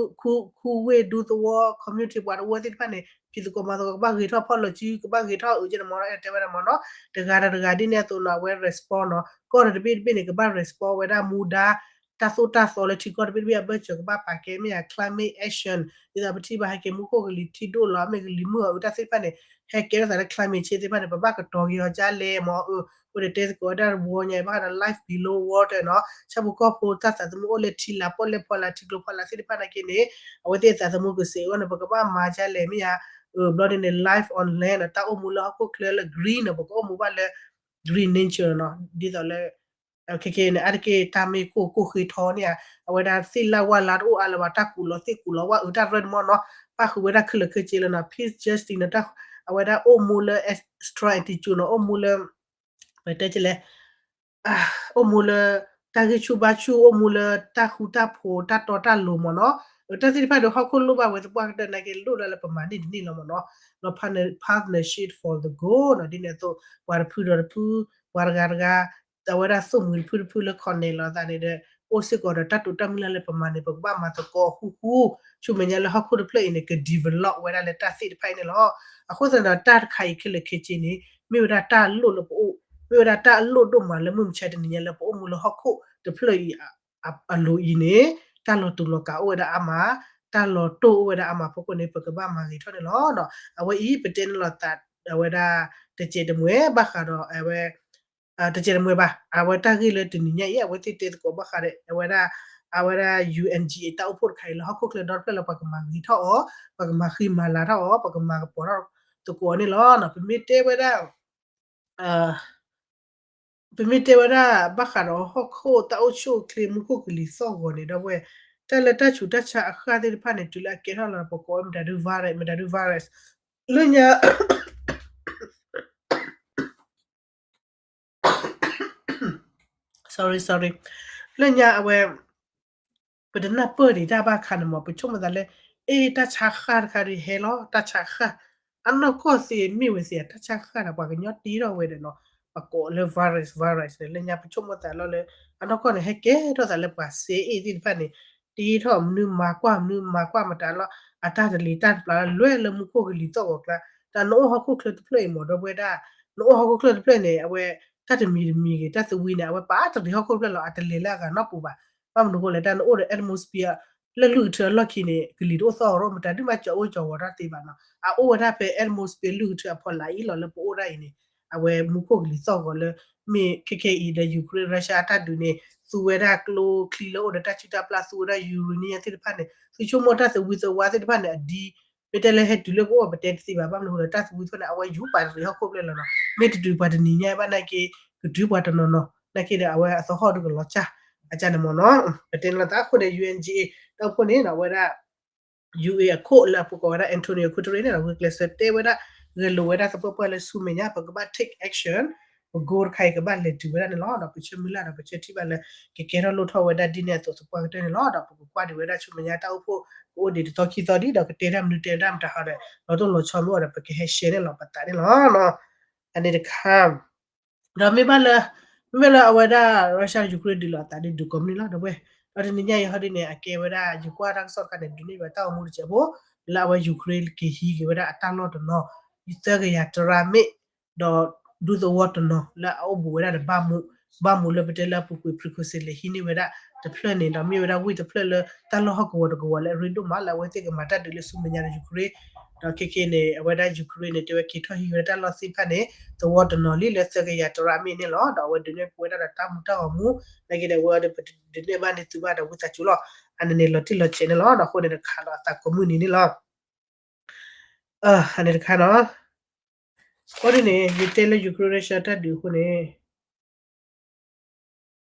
ခူဝ့ၢ်ဒူသဝီ community ပှၤတဝၢသ့ၣ်တဖၣ်န့ၣ် ဖံးသကိးမၤသကိး ကဘၣ်ဂ့ၤထီၣ်ဖီၣ်လီၤစု ကဘၣ်ဂ့ၤထီၣ်အုးကဲန့ၣ်မ့ၢ်နီၤ အဲၣ်တဲဝဲဒၣ်မ့ၢ်နီၤ တဂၤဒီးတဂၤဒ်န့ၣ်အသိးနီၤ အဝဲ respond နီၤ ကီၢ်ဒီးတဘ့ၣ်တဘ့ၣ်န့ၣ် ကဘၣ် respond ဝဲဒၣ်မူဒါ တၢ်သိၣ်တၢ်သီလၢထံကီၢ်တဘ့ၣ်တဘ့ၣ်အဘၢၣ်စၢၤကဘၣ်ပာ်ကဲမ့ၢ်ယၤ climate action ဒ်သိးပထံၣ်ဘၣ်ဟဲက့ၤမူခိၣ်ကလံၤထံဒိၣ်လီၤ မ့ၢ်ကလံၤမုၢ်အီၤအုးတၢ်သ့ၣ်တဖၣ်န့ၣ် ဟဲကဲထီၣ်သးလၢ climate change သ့ၣ်တဖၣ်န့ၣ် ပဘၣ်ကတီၤက့ၤအီၤဒ်လဲၣ်မ့ၢ်အုး အဃိန့ၣ်တဲသကိးဝဲဒၣ်တဝီညါအံၤ ဘၣ်ဃးဒီး life below water နီၤ ဆၣ်ဖိကီၢ်ဖိတၢ်သးသမူအိၣ်လၢထံလာ်ပီၣ်လဲၣ်ဖီလာ် ထံကျိဖီလာ်သ့ၣ်တဖၣ်နာ်က့န့ၣ် အဝဲသ့ၣ်အသးသမူကစဲးအဂီၢ်န့ၣ် ပကဘၣ်မၤဒ်လဲၣ်မ့ၢ်ယါ ဘျီဒ်န့ၣ် life on land နီၤ တၢ်အိၣ်မူလၢဟီၣ်ခိၣ်ချၢလၢ green နီၤ ပကအိၣ်မူဘၣ်လၢ green nature နီၤ ဒ်သိးလၢ ခဲကဲန့ၣ် အါတက့ၢ်တၢ်မ့ၢ်ကိၢ်ကိၢ်ဃ့ထီန့ၣ်ဧါ အဝဲဒၣ်သ့ၣ်လၣ်ဝၣ်လါတအိၣ်အါလၢၤဘၣ် တၢ်ကူးလီၤသ့ၣ်ကူးလီၤဝၣ်အုးတၢ်ရၢၢ်တမီၢ်နီၤ ပၣ်ဃုာ်ဝဲဒၣ်ခဲလၢာ်ခဲဆ့လၢနီၤ peace justice နီၤ အဝဲဒၣ်အိၣ်မူလၢ extra attitude နီၤ အိၣ်မူလၢ ပတဲကလဲၣ် အိၣ်မူလၢ တၢ်ဂံၢ်ဆူၣ်ဘါဆူၣ် အိၣ်မူလၢတၢ်ဃူတၢ်ဖိး တၢ်တီတၢ်လိၤမ့ၢ်နီၤ တၢ်သ့ၣ်တဖၣ်ဒီး ဟီၣ်ခိၣ်လိၣ်ဘၣ်ဝဲသပှၢ်ကတၢၢ်နာ်က့ လိၣ်ဒၣ်လၢပမၤန့ၢ်တန့ၢ်လီၤမ့ၢ်နီၤ ဒီး partnership for the goal နီၤ ဒ်န့ၣ်အသိး ပှၤတဖုဒီးတဖု ပှၤတဂၤတဂၤ အဝဲဒၣ်သိၣ်မှံၤတဖုတဖုလၢ connect လီၤသးန့ၣ်ဒီး အိၣ်စ့ၢ်ကီးဒီးတၢ်တိာ်တၢ်မုၢ်လၢ်လၢပမၤန့ၣ် ပကဘၣ်မၤသကိးဃူဃူ ဆူမဲာ်ညါလၢဟီၣ်ခိၣ်တဖျၢၣ်အံၤန့ၣ် က develop ဝဲဒၣ်လၢတၢ်သ့ၣ်တဖၣ်အံၤန့ၣ်လီၤ. အဃိသတးဒီးတၢ်တခါအံၤခဲလၢာ်ခဲဆ့န့ၣ် မ့ၢ်ဝဲဒၣ်တၢ်အလိၣ်လၢပအိၣ် မ့ၢ်ဝဲဒၣ်တၢ်အလိၣ်ဒိၣ်မးလၢမုၢ်မဆါတနံၤညါလၢပအိၣ်မူလၢဟီၣ်ခိၣ်တဖျၢၣ်အံၤ အလိၤအံၤန့ၣ် တၢ်လီၤတူာ်လီၤကာ်အိၣ်ဝဲဒၣ်အါမး တၢ်လီၤတိၢ်အိၣ်ဝဲဒၣ်အါမးအဖီခိၣ်န့ၣ် ပကဘၣ်မၤဂ့ၤထီၣ်န့ၣ်လီၤ. အဝဲအံၤ ပတဲန့ၣ်လီၤသး အဝဲဒၣ် တစဲးတမှဲၤဘၣ်ဃးဒီး အဝဲ တစဲးတမှဲၤဘၣ် အဝဲတၢ်ဂ့ၢ်လၢတနံၤညါအံၤ အဝဲသ့ၣ်တဲသကိးဘၣ်ဃးဒီး အဝဲဒၣ် အဝဲဒၣ် ယူၣ်အၣ်အ့ၣ် တၢ်အိၣ်ဖှိၣ်တခါအံၤလၢဟီၣ်ခိၣ်ချၢဒီတဖျၢၣ်လၢပှၤကမၤဂ့ၤထီၣ်အီၤ ပှၤကမၤဃံမၤလၤထီၣ်အီၤ ပှၤကမၤကပီၤထီၣ်သကိးအီၤန့ၣ်လီၤ. ပမ့ၢ်တဲဝဲဒၣ် ပမ့ၢ်တဲဝဲဒၣ် ဘၣ်ဃးဒီးဟီၣ်ခိၣ်တၢ်အိၣ်ဆူၣ်အိၣ်ချ့မူခိၣ်ကလံၤသီၣ်ဂီၤန့ၣ် ဒီပုၢ်ဝဲၢ် တၢ်လၢတၢ်ဆူးတၢ်ဆါအဃၢ်သ့ၣ်တဖၣ်န့ၣ် တုၤလၢအကဲထီၣ်လီၤ ပကိးဝဲမတၤဒု virus မတၤဒု virus လၢညါ sorry sorry လၢညါအဝဲ ပတနၢ်ပၢၢ်ဒံးတၢ်ဘၣ်ခါန့ၣ်မး ပဆိကမိၣ်သးလၢ အ့ တၢ်ဆါဃၢ်တခါဒုးဟဲလီၤ တၢ်ဆါဃၢ် အနီၢ်ကီၢ်သ့မ့ၢ်ဝဲသ့ၣ် တၢ်ဆါဃၢ်ဒီး ပှၤကညီတ့ထီၣ်ဝဲဒီးနီၤ ပကိးလၢ virus virus န့ၣ် လၢညါပဆိကမိၣ်သးလီၤလၢ အနီၢ်ကီၢ်န့ၣ် ဟဲကဲထီၣ်သးလၢပှၤစဲအ့ၣ်သ့ၣ်တဖၣ်န့ၣ် တ့ထီၣ်မနုၤမၤကွၢ်မနုၤမၤကွၢ်မတၤလီၤ အတၢ်တလံၤတၢ်တပျၢ်လီၤ လွဲၢ်လၢမူခိၣ်ကလံၤသီၣ်ဂီၤကျါ တၢ်နအိၣ်ဟီၣ်ခိၣ်ချၢတဖျၢၣ်အံၤမး ဒီပုၢ်ဝဲၢ်ဒၣ် နအိၣ်ဟီၣ်ခိၣ်ချၢတဖျၢၣ်န့ၣ် အဝဲ တၢ်တမံၤတမံၤဂ့ၤ တၢ်သဝံန့ၣ် အဝဲပာ်တရံးဟီၣ်ခိၣ်တဖျၢၣ်လီၤ အတလဲၤလၢအဂၤနီတပူၤဘၣ် ဘၣ်မနုၤအဃိလဲၣ် တၢ်နအိၣ်ဒီး atmosphere လၢလုၢ်ကထၢအလီၢ်ခံန့ၣ် ကလံၤတအိၣ်သီၣ်အီၤ မတၤဒုမးကၠီၤအိၣ်ကၠီၤဂီၤထီၣ်သ့ဘၣ်နီၤ အအိၣ်ဝဲဒၣ်ဖဲ atmosphere လုၢ်ကထၢအဖီလာ်အံၤလီၤ လၢပအိၣ်ဒၣ်အံၤန့ၣ် အဝဲမူခိၣ်ကလံၤသီၣ်ဂီၤလၢ မ့ၢ်ခဲခဲအံၤဒီး Ukraine Russia အတၢ်ဒုးန့ၣ် သူဝဲဒၣ်ကျိချံလၢအိၣ်ဒီးတၢ်ဆူၣ်တၢ်ပျၢ် သူဝဲဒၣ် uranium သ့ၣ်တဖၣ်န့ၣ် သုဆိကမိၣ်တၢ်သဝံသဝါသ့ၣ်တဖၣ်န့ၣ် အဒံ မ့ၢ်တဲလၢဟဲတုၤလၢပအိၣ်ပတဲတသ့ဘၣ် ဘၣ်မနုၤအဃိဒီး တၢ်သဝံသဝါန့ၣ် အဝဲယူၤပာ်တရံးဟီၣ်ခိၣ်ဖျၢၣ်လီၤနီၤ မ့ၢ်တတုၤပှၤတနံၤညါဘၣ်နာ်က့ ကတုၤပှၤတနီၤနီၤ နာ်က့ဒီး အဝဲအသဟီၣ်ဒုကလီၤစၢ် အကန့ၣ်မ့ၢ်နီၤ ပတဲန့ၣ်လီၤသးအဃိန့ၣ် ယူၣ်အၣ်အ့ၣ် တၢ်အိၣ်ဖှိၣ်န့ၣ် အဝဲဒၣ် ယူၣ်အ့ၣ် အခိၣ်လၢအပူၤကိးဝဲဒၣ် Antonio Guterres န့ၣ်ဒီး ဂုာ်ကျဲးစၢးတဲဝဲဒၣ် ဂဲၤလိာ်ဝဲဒၣ်သပှၢ်ပှၢ်လၢဆူမဲာ်ညါ ပကဘၣ် take action ပ goal တခါအံၤကဘၣ်လဲၤတုၤဝဲဒၣ်န့ၣ်လီၤ. ဒီးပဆၢမုၢ်လၢ်ဒီးပဆၢထံၣ်ဘၣ်လၢ ကကဲထီၣ်လိၣ်ထီၣ်ဝဲဒၣ်ဒ်န့ၣ်အသိးသပှၢ်ကတၢၢ်န့ၣ်လီၤ. ဒီးပကကွၢ်ဒံးဝဲဒၣ်ဆူမဲာ်ညါတၢ်အိၣ်ဖှိၣ် ကအိၣ်ဒံးတသီခံသီဒံး ဒီးကတဲတၢ်မနုၤတဲတၢ်မတၤဟီဒီး လီၤတိၢ်လီၤဆီမ့ၢ်အိၣ်ဒီး ပကဟဲ share န့ၣ်လီၤ ပသးန့ၣ်လီၤ. အန့ၣ်တခါ ဒီးမ့ၢ်ဘၣ်လၢ မ့မ့ၢ်လၢအဝဲဒၣ် Russia Ukraine ဒုးလိာ်အသးဒ်ဒုးကိးမုၢ်နံၤလီၤ ဒီပုၢ်ဝဲၢ် ဒီးတနံၤညါအံၤဟီဒ်န့ၣ် အကဲဝဲဒၣ် ယကွၢ်တၢ်ကစီၣ်တခါန့ၣ် ဒုးန့ၢ်ဘၣ်တၢ်အိၣ်မူတစဲးဖိ လၢအဝဲ Ukraine က့ၤဟံးက့ၤဝဲဒၣ်အတၢ်လီၢ်တနီၤ သၢကယၤတရၣ်မ့ၣ် ဒီးဒူသဝီတနီၤ လၢအအိၣ်ဘူးဝဲဒၣ်ဒီး ဘၣ်မူ ဘၣ်မူလၢပတဲလၢအပူၤကွံာ် precursor လဲၤဟံးန့ၢ်ဝဲဒၣ်တဖျၢၣ်န့ၣ် ဒီးမ့ၢ်ဝဲဒၣ်ဝ့ၢ်တဖျၢၣ်လၢတၢ်လီၢ်ဟီၣ်ကဝီၤတကဝီၤလၢအရ့ဒိၣ်မး လၢအဝဲသ့ၣ်ကမၤတၢ်ဒုးလၢဆူမဲာ်ညါ Ukraine ဒီးခဲခဲန့ၣ် အဝဲဒၣ် Ukraine န့ၣ် တဲဝဲက့ၤထီၣ်ဟံးဝဲဒၣ်တၢ်လီၢ်သ့ၣ်တဖၣ်န့ၣ် သဝီတနီၤလံလၢသၢကယၤတရၣ်မ့ၣ်န့ၣ်လီၤ. ဒီးအဝဲဒုးနဲၣ်ပဝဲဒၣ်ဒီးတၢ်မူတၢ်ဂီၤမူ နာ်က့ဒီး အဝဲဒၣ်ပဒုးနဲၣ်ဘၣ်န့ၢ်သုဘၣ်ဒီးဝံသးစူၤလီၤ. အန့ၣ်န့ၣ်လီၤတံၢ်လီၤဆဲးန့ၣ်လီၤ. ဒီးအဃိန့ၣ်တခါဒီးအသးကိးမုၢ်နံၤန့ၣ်လီၤ. အန့ၣ်တခါနီၤ အဃိန့ၣ်န့ၣ် ယတဲလၢ Ukraine Russia တၢ်ဒုးအဃိန့ၣ်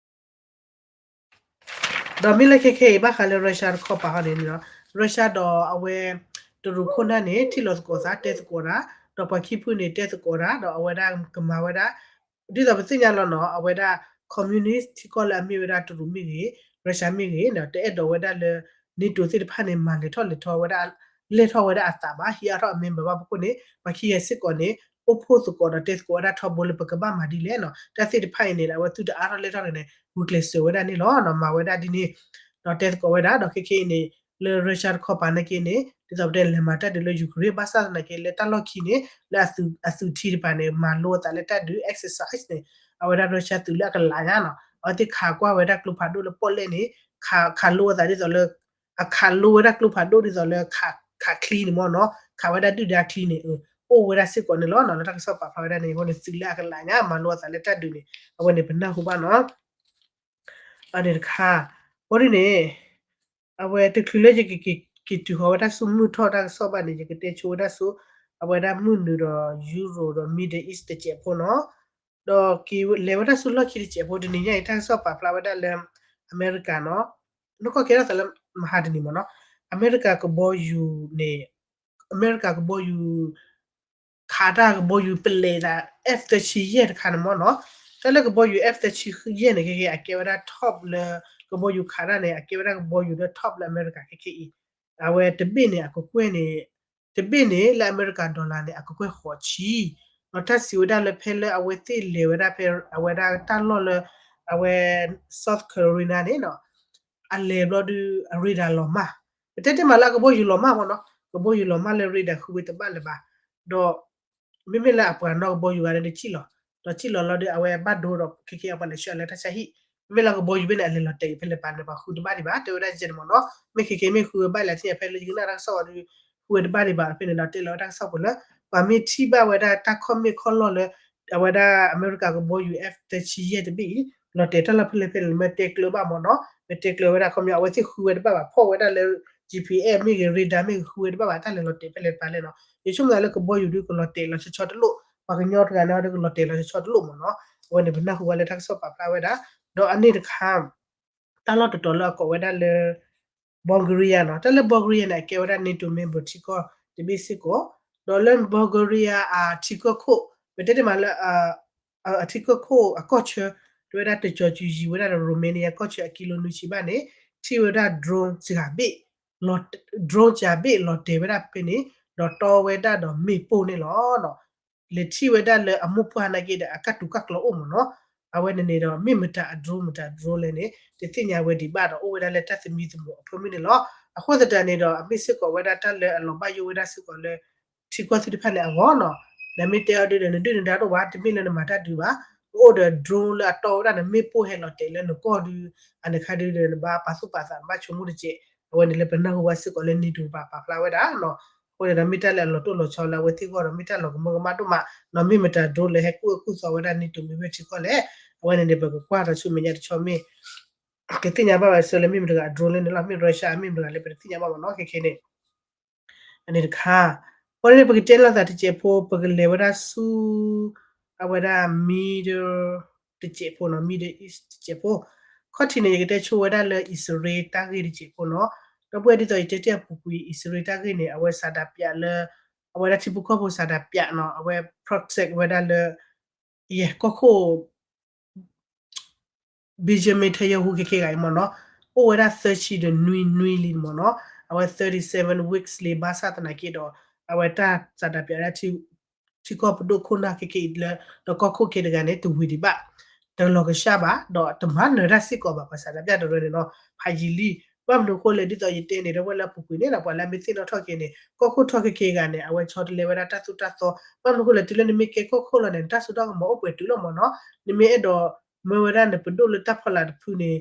ဒီးမ့ၢ်လၢခဲခဲအံၤ ဘၣ်ဃးလၢ Russia တခီပၤဟီန့ၣ်န့ၣ်လီၤ. Russia ဒီးအဝဲ တရူးခိၣ်နၢ်န့ၣ် ထံၣ်လိာ်သကိးသး တဲသကိးတၢ် ဒီးပှၤခံဖုန့ၣ် တဲသကိးတၢ် ဒီးအဝဲဒၣ်ကမၤဝဲဒၣ် ဒ်သိးပသ့ၣ်ညါလီၤနီၤ အဝဲဒၣ် communist ထံကီၢ်လၢအမ့ၢ်ဝဲဒၣ်တရူးမ့ၢ်ဂ့ၤ Russia မ့ၢ်ဂ့ၤ တအဲၣ်ဒိးဝဲဒၣ်လၢ NATO သ့ၣ်တဖၣ်န့ၣ် မၤလဲၤထီၣ်လဲၤထီဝဲဒၣ် လဲၢ်ထီၣ်ဝဲဒၣ်အသးဘၣ် ဟံးအါထီၣ်အ member ဘၣ်ဖီခိၣ်န့ၣ် ပှၤခံဂၤစ့ၢ်ကီးန့ၣ် အိၣ်ဖှိၣ်သကိးဒီးတဲသကိးဝဲဒၣ်ထီဘိလၢပကဘၣ်မၤဒ်လဲၣ်နီၤ တၢ်သ့ၣ်တဖၣ်အံၤန့ၣ် အဝဲသုတအါထီၣ်လဲၢ်ထီၣ်န့ၣ် ဂုာ်ကျဲးစၢးဝဲဒၣ်န့ၣ်လီၤ. မၤဝဲဒၣ်ဒ်န့ၣ် ဒီးတဲသကိးဝဲဒၣ် ဒီးခဲခဲအံၤန့ၣ် လၢ Russia တခီပၤနာ်က့န့ၣ် ဒ်သိးပတဲလဲၤမၤတၢ်ဒုးလၢ Ukraine ဘၣ်ဆၣ်သနာ်က့လၢတၢ်လီၢ်ခံန့ၣ် လၢအသုးထံတပၤန့ၣ် မၤလိအသးလၢတၢ်ဒုး exercise န့ၣ် အဝဲဒၣ် Russia သုးလၢအကလးညါနီၤ အဝဲသ့ၣ်ခးကွၢ်ဝဲဒၣ်ကျိဖးဒိၣ်လၢပီၣ်လဲၣ်န့ၣ် ခးလိဝဲသးဒ်သိးလၢ အခးလိဝဲဒၣ်ကျိဖးဒိၣ်ဒ်သိးလၢ ခးချံန့ၣ်မ့ၢ်နီၤ, ခးဝဲဒၣ်ဒုၣ်ဒါချံန့ၣ် အိၣ်ဝဲဒၣ်စ့ၢ်ကီးန့ၣ်လီၤနီၤ. လၢတၢ်ကစီၣ်ပာ်ဖျါဝဲဒၣ်န့ၣ် အဃိန့ၣ် သုးလၢအကလးညါ မၤလိအသးလၢတၢ်ဒုးန့ၣ် အဝဲန့ၣ်ပနၢ်ဟူဘၣ်နီၤ. အန့ၣ်တခါ ဘီဒ်န့ၣ် အဝဲတချုးလၢယကက့ၤတုၤဃီၤဝဲဒၣ်ဆူမုၢ်ထီၣ်တၢ်ကစီၣ်ဘၣ်န့ၣ် ယကတဲဆိဝဲဒၣ်ဆူ အဝဲဒၣ်မုၢ်နုာ်ဒီး Europe ဒီး Middle East တစဲးဖိနီၤ, ဒီးက့ၤလဲၤဝဲဒၣ်ဆူလီၢ်ခံတစဲးဖိ တနံၤညါအံၤ တၢ်ကစီၣ်ပာ်ဖျါဝဲဒၣ်လၢ အမဲရကၤနီၤ, နကီၢ်ကဲထီၣ်သးလၢမဟါတနံၤမ့ၢ်နီၤ, အမဲရကၤကဘီယူၤန့ၣ် အမဲရကၤကဘီယူၤ ခးတၢ်ကဘီယူၤပလဲၤသး F thirty ယဲၢ်တခါန့ၣ်မ့ၢ်နီၤ, တၢ်လၢကဘီယူၤ F thirty ယဲၢ်န့ၣ် ခဲကဲ အကဲဝဲဒၣ် top လၢ ကဘီယူၤခးတၢ်န့ၣ် အကဲဝဲဒၣ်ကဘီယူၤလၢ top လၢအမဲရကၤခဲကဲအံၤ, အဝဲတဘ့ၣ်န့ၣ် အကကွဲၢ်န့ၣ် တဘ့ၣ်န့ၣ် လၢအမဲရကၤ dollar န့ၣ် အကကွဲၢ်ဃိးဆံ, ဒီးတၢ်စံးဝဲဒၣ်လၢဖဲလၢအဝဲသ့ၣ်လဲၤဝဲဒၣ်ဖဲ အဝဲဒၣ်တၢ်လီၢ်လၢ အဝဲ South Carolina န့ၣ်နီၤ အလဲၤဘျီဒုး အ radar လီၤမၢ်, ပတဲတ့ၢ်မးလၢအကဘီယူၤလီၤမၢ်မ့ၢ်နီၤ, ကဘီယူၤလီၤမၢ်လၢ radar ဃုဝဲတဘၣ်လၢၤဘၣ်, ဒီး မ့မ့ၢ်လၢအပှၤနီၢ်ကဘီယူၤဂၤလၢဒုးထံၣ်လီၤ, ဒီးထံၣ်လီၤလီၤဒီး အဝဲဘၣ်ဒိဒီး ခဲကဲအပှၤလဲၤဆှၢအီၤလၢတၢ်ဆါဟံၣ်, မ့မ့ၢ်လၢကဘီယူၤဘ့ၣ်န့ၣ် အလဲၤလီၤတဲာ်ဖဲလဲၣ်ပာ်န့ၣ် ပှၤဃုတဘၣ်ဒံးဘၣ် တဲဝဲဒၣ်ယဲန့ၣ်မ့ၢ်နီၤ, မ့ၢ်ခဲကဲမ့ၢ်ဃုဝဲဘၣ်လဲၣ်သ့ၣ်ညါဖဲလၢယကနၣ်တၢ်ကစီၣ်ဝဲဒုး ဃုဝဲတဘၣ်ဒံးဘၣ် ဖဲန့ၣ်ဒီးတဲလီၤဝဲတၢ်ကစီၣ်ပူၤလၢ ပှၤမ့ၢ်ထံၣ်ဘၣ်ဝဲဒၣ်တၢ် comment ခီၣ်လီၢ်လၢ အဝဲဒၣ်အမဲရကၤကဘီယူၤ F thirty ယဲၢ်တဘ့ၣ်အံၤ လီၤတဲာ်တၢ်လီၢ်ဖဲလဲၣ်ဖဲလဲၣ် မ့ၢ်တဲကျၢၤဘၣ်မ့ၢ်နီၤ, မ့ၢ်တဲကျၢၤဝဲဒၣ်ခီပညီ အဝဲသ့ၣ်ဃုဝဲတဘၣ်ဘၣ် ဖီၣ်ဝဲဒၣ်လၢ G P S မ့ၢ်ဂ့ၤ radar မ့ၢ်ဂ့ၤ ဃုဝဲတဘၣ်ဘၣ် တၢ်လဲၤလီၤတဲာ်ဖဲလဲၣ်တဖၣ်လဲၣ်နီၤ, ယဆိကမိၣ်သးလၢကဘီယူၤဒုး ကလီၤတဲာ်လီၤဆီဆီတလိၣ်, ပှၤကညီတဂၤန့ၣ်ဒီး ကလီၤတဲာ်လီၤဆီဆီတလိၣ်မ့ၢ်နီၤ, အဝဲန့ၣ်ပနၢ်ဟူဝဲလၢတၢ်ကစီၣ်ပာ်ဖျါဝဲဒၣ်, ဒီးအန့ၣ်တခါ တၢ်လီၢ်တတီၤလၢအကိးဝဲဒၣ်လၢ Bulgaria နီၤ, တၢ်လၢ Bulgaria န့ၣ် အကဲဝဲဒၣ် NATO member ထံကီၢ်တဘ့ၣ်စ့ၢ်ကီး, ဒီးလၢ Bulgaria အထံကီၢ်ခိၣ် ပတဲတ့ၢ်မးလၢ အထံကီၢ်ခိၣ်အကီၢ်ဆၢ တဝဲဒၣ်တကီၤစူၤယံၤဝဲဒၣ်ဒီး Romania ကီၢ်ဆၢအကံလိနွံဆံဘၣ်န့ၣ် ထံၣ်ဝဲဒၣ် drone စှၤဘ့ၣ် drone စှၤဘ့ၣ်လီၤတဲာ်ဝဲဒၣ်ဖဲန့ၣ် ဒီးတီဝဲဒၣ်ဒီးမ့ၣ်ပိၢ်န့ၣ်လီၤ. လဲၤထံၣ်ဝဲဒၣ်လၢအမိၢ်ပှၢ်နာ်က့ဒီး အကၢ်တူၤကၢ်ကျီအိၣ်မ့ၢ်နီၤ, အဝဲန့ၣ်န့ၣ်ဒီး မ့ၢ်မတၤအ drone မတၤ drone လဲၣ်န့ၣ် တသ့ၣ်ညါဝဲဒံးဘၣ်ဒီး အိၣ်ဝဲဒၣ်လၢတၢ်သမံသမိးအဖၢမုၢ်န့ၣ်လီၤ. အဃိသတးန့ၣ်ဒီး အမ့ၢ်စ့ၢ်ကီးဝဲဒၣ်တၢ်လၢအလီၤဘၣ်ယိၣ်ဝဲဒၣ်စ့ၢ်ကီးလၢ ထံကီၢ်သ့ၣ်တဖၣ်န့ၣ်အဂီၢ်နီၤ, နမ့ၢ်တဲအီၤဒုးဒီး နဒုၣ်နဒါတအိၣ်ဘၣ် တမ့ၢ်လၢနမၤတၢ်ဒုးဘၣ်, ကအိၣ်ဒီး drone လၢအတီဝဲဒၣ်နမ့ၣ်ပိၢ်ဟဲလီၤတဲာ်လၢနကီၢ်ဒုး, အန့ၣ်ခါဒုးဒီး နဘၣ်ပာ်သူၣ်ပာ်သး နဘၣ်ဆိကမိၣ်တက့ၢ်, အဝဲန့ၣ်လၢပနၢ်ဟူဘၣ်စ့ၢ်ကီးလၢ NATO ပာ်ဖျါဝဲဒၣ်နီၤ, အဃိန့ၣ်ဒီး မ့ၢ်တၢ်လၢအလီၤတိၢ်လီၤဆီလၢအဝဲသ့ၣ်အဂီၢ်ဒီး မ့ၢ်တၢ်လီၤကမၢကမၣ်ဒိၣ်မးနီၤ, မ့ၢ်မတၤ drone လၢဟဲကူၣ်အၢကူၣ်သီဝဲဒၣ် NATO မ့ၢ်ဝဲထံကီၢ်လဲၣ်, အဝဲန့ၣ်န့ၣ် ပကကွၢ်ဒီးဆူမဲာ်ညါတဆီမ့ၢ် ကသ့ၣ်ညါဘၣ်ဝဲဆၢလၢမ့ၢ်မတၤတဂၤအ drone လဲၣ်န့ၣ်လီၤ, မ့ၢ် Russia မ့ၢ်မတၤဂၤလဲၣ်ပတသ့ၣ်ညါဘၣ်မ့ၢ်နီၤ, ခဲခဲန့ၣ် အန့ၣ်တခါ, အဃိန့ၣ် ပကတဲလိာ်သးတစဲးဖိ ပကလဲၤဝဲဒၣ်ဆူ အဝဲဒၣ် middle တစဲးဖိနီၤ, Middle East တစဲးဖိ, ခီၣ်ထံးန့ၣ် ယကတဲဆိဝဲဒၣ်လၢအံၣ်စရ့လးတၢ်ဂ့ၢ်တစဲးဖိနီၤ, ဒီပုၢ်ဝဲၢ်ဒ်သိးယတဲတ့ၢ်အပူၤကွံာ် အံၣ်စရ့လးတၢ်ဂ့ၢ်န့ၣ် အဝဲစးဒးပၠးလၢ အဝဲဒၣ်ထံဖိကီၢ်ဖိစးဒးပၠးနီၤ, အဝဲ protect ဝဲဒၣ်လၢ ယဲၢ်ကီၢ်ခိၣ် Benjamin Netanyahu ခဲခဲဂၤအံၤမ့ၢ်နီၤ, အိၣ်ဝဲဒၣ်သၢဆံဒီးနွံနွံလံမ့ၢ်နီၤ, အဝဲ thirty seven weeks လံ ဘၣ်ဆၣ်သနာ်က့ဒီး အဝဲတၢ်စးဒးပၠးဝဲဒၣ် ထံကီၢ်ပဒိၣ်ခိၣ်နၢ်ခဲခဲအံၤလၢ ဒီးကီၢ်ခိၣ်ခဲတဂၤန့ၣ် တဝံၤဒံးဘၣ်, တလီၤကဆှၣ်ဘၣ်, ဒီးတမၤနၢၤတၢ်စ့ၢ်ကီးဘၣ် ပှၤစးဒးပၠးတရၢန့ၣ်နီၤ, ဖးယံာ်လံ, ဘၣ်မနုၤအဃိလဲၣ် ဒ်သိးယတဲန့ၣ် ဒီပုၢ်ဝဲၢ်လၢအပူၤကွံာ်န့ၣ်နီၤ ပှၤလၢအမ့ၢ်သ့ၣ်နီၣ်ထီၣ်က့ၤန့ၣ် ကီၢ်ခိၣ်ထီၣ်ခဲခဲဂၤန့ၣ် အဝဲဆီတလဲဝဲဒၣ်တၢ်သိၣ်တၢ်သီ, ဘၣ်မနုၤအဃိလဲၣ် တုၤလၢနမ့ၢ်ကဲကီၢ်ခိၣ်လီၤန့ၣ် နတၢ်စိတၢ်ကမီၤအိၣ်ပှဲၤတုၤလီၤမ့ၢ်နီၤ, နမ့ၢ်အဲၣ်ဒိးမၢဝဲဒၣ်နပဒိၣ်လၢတၢ်ဖီလာ်တဖုန့ၣ်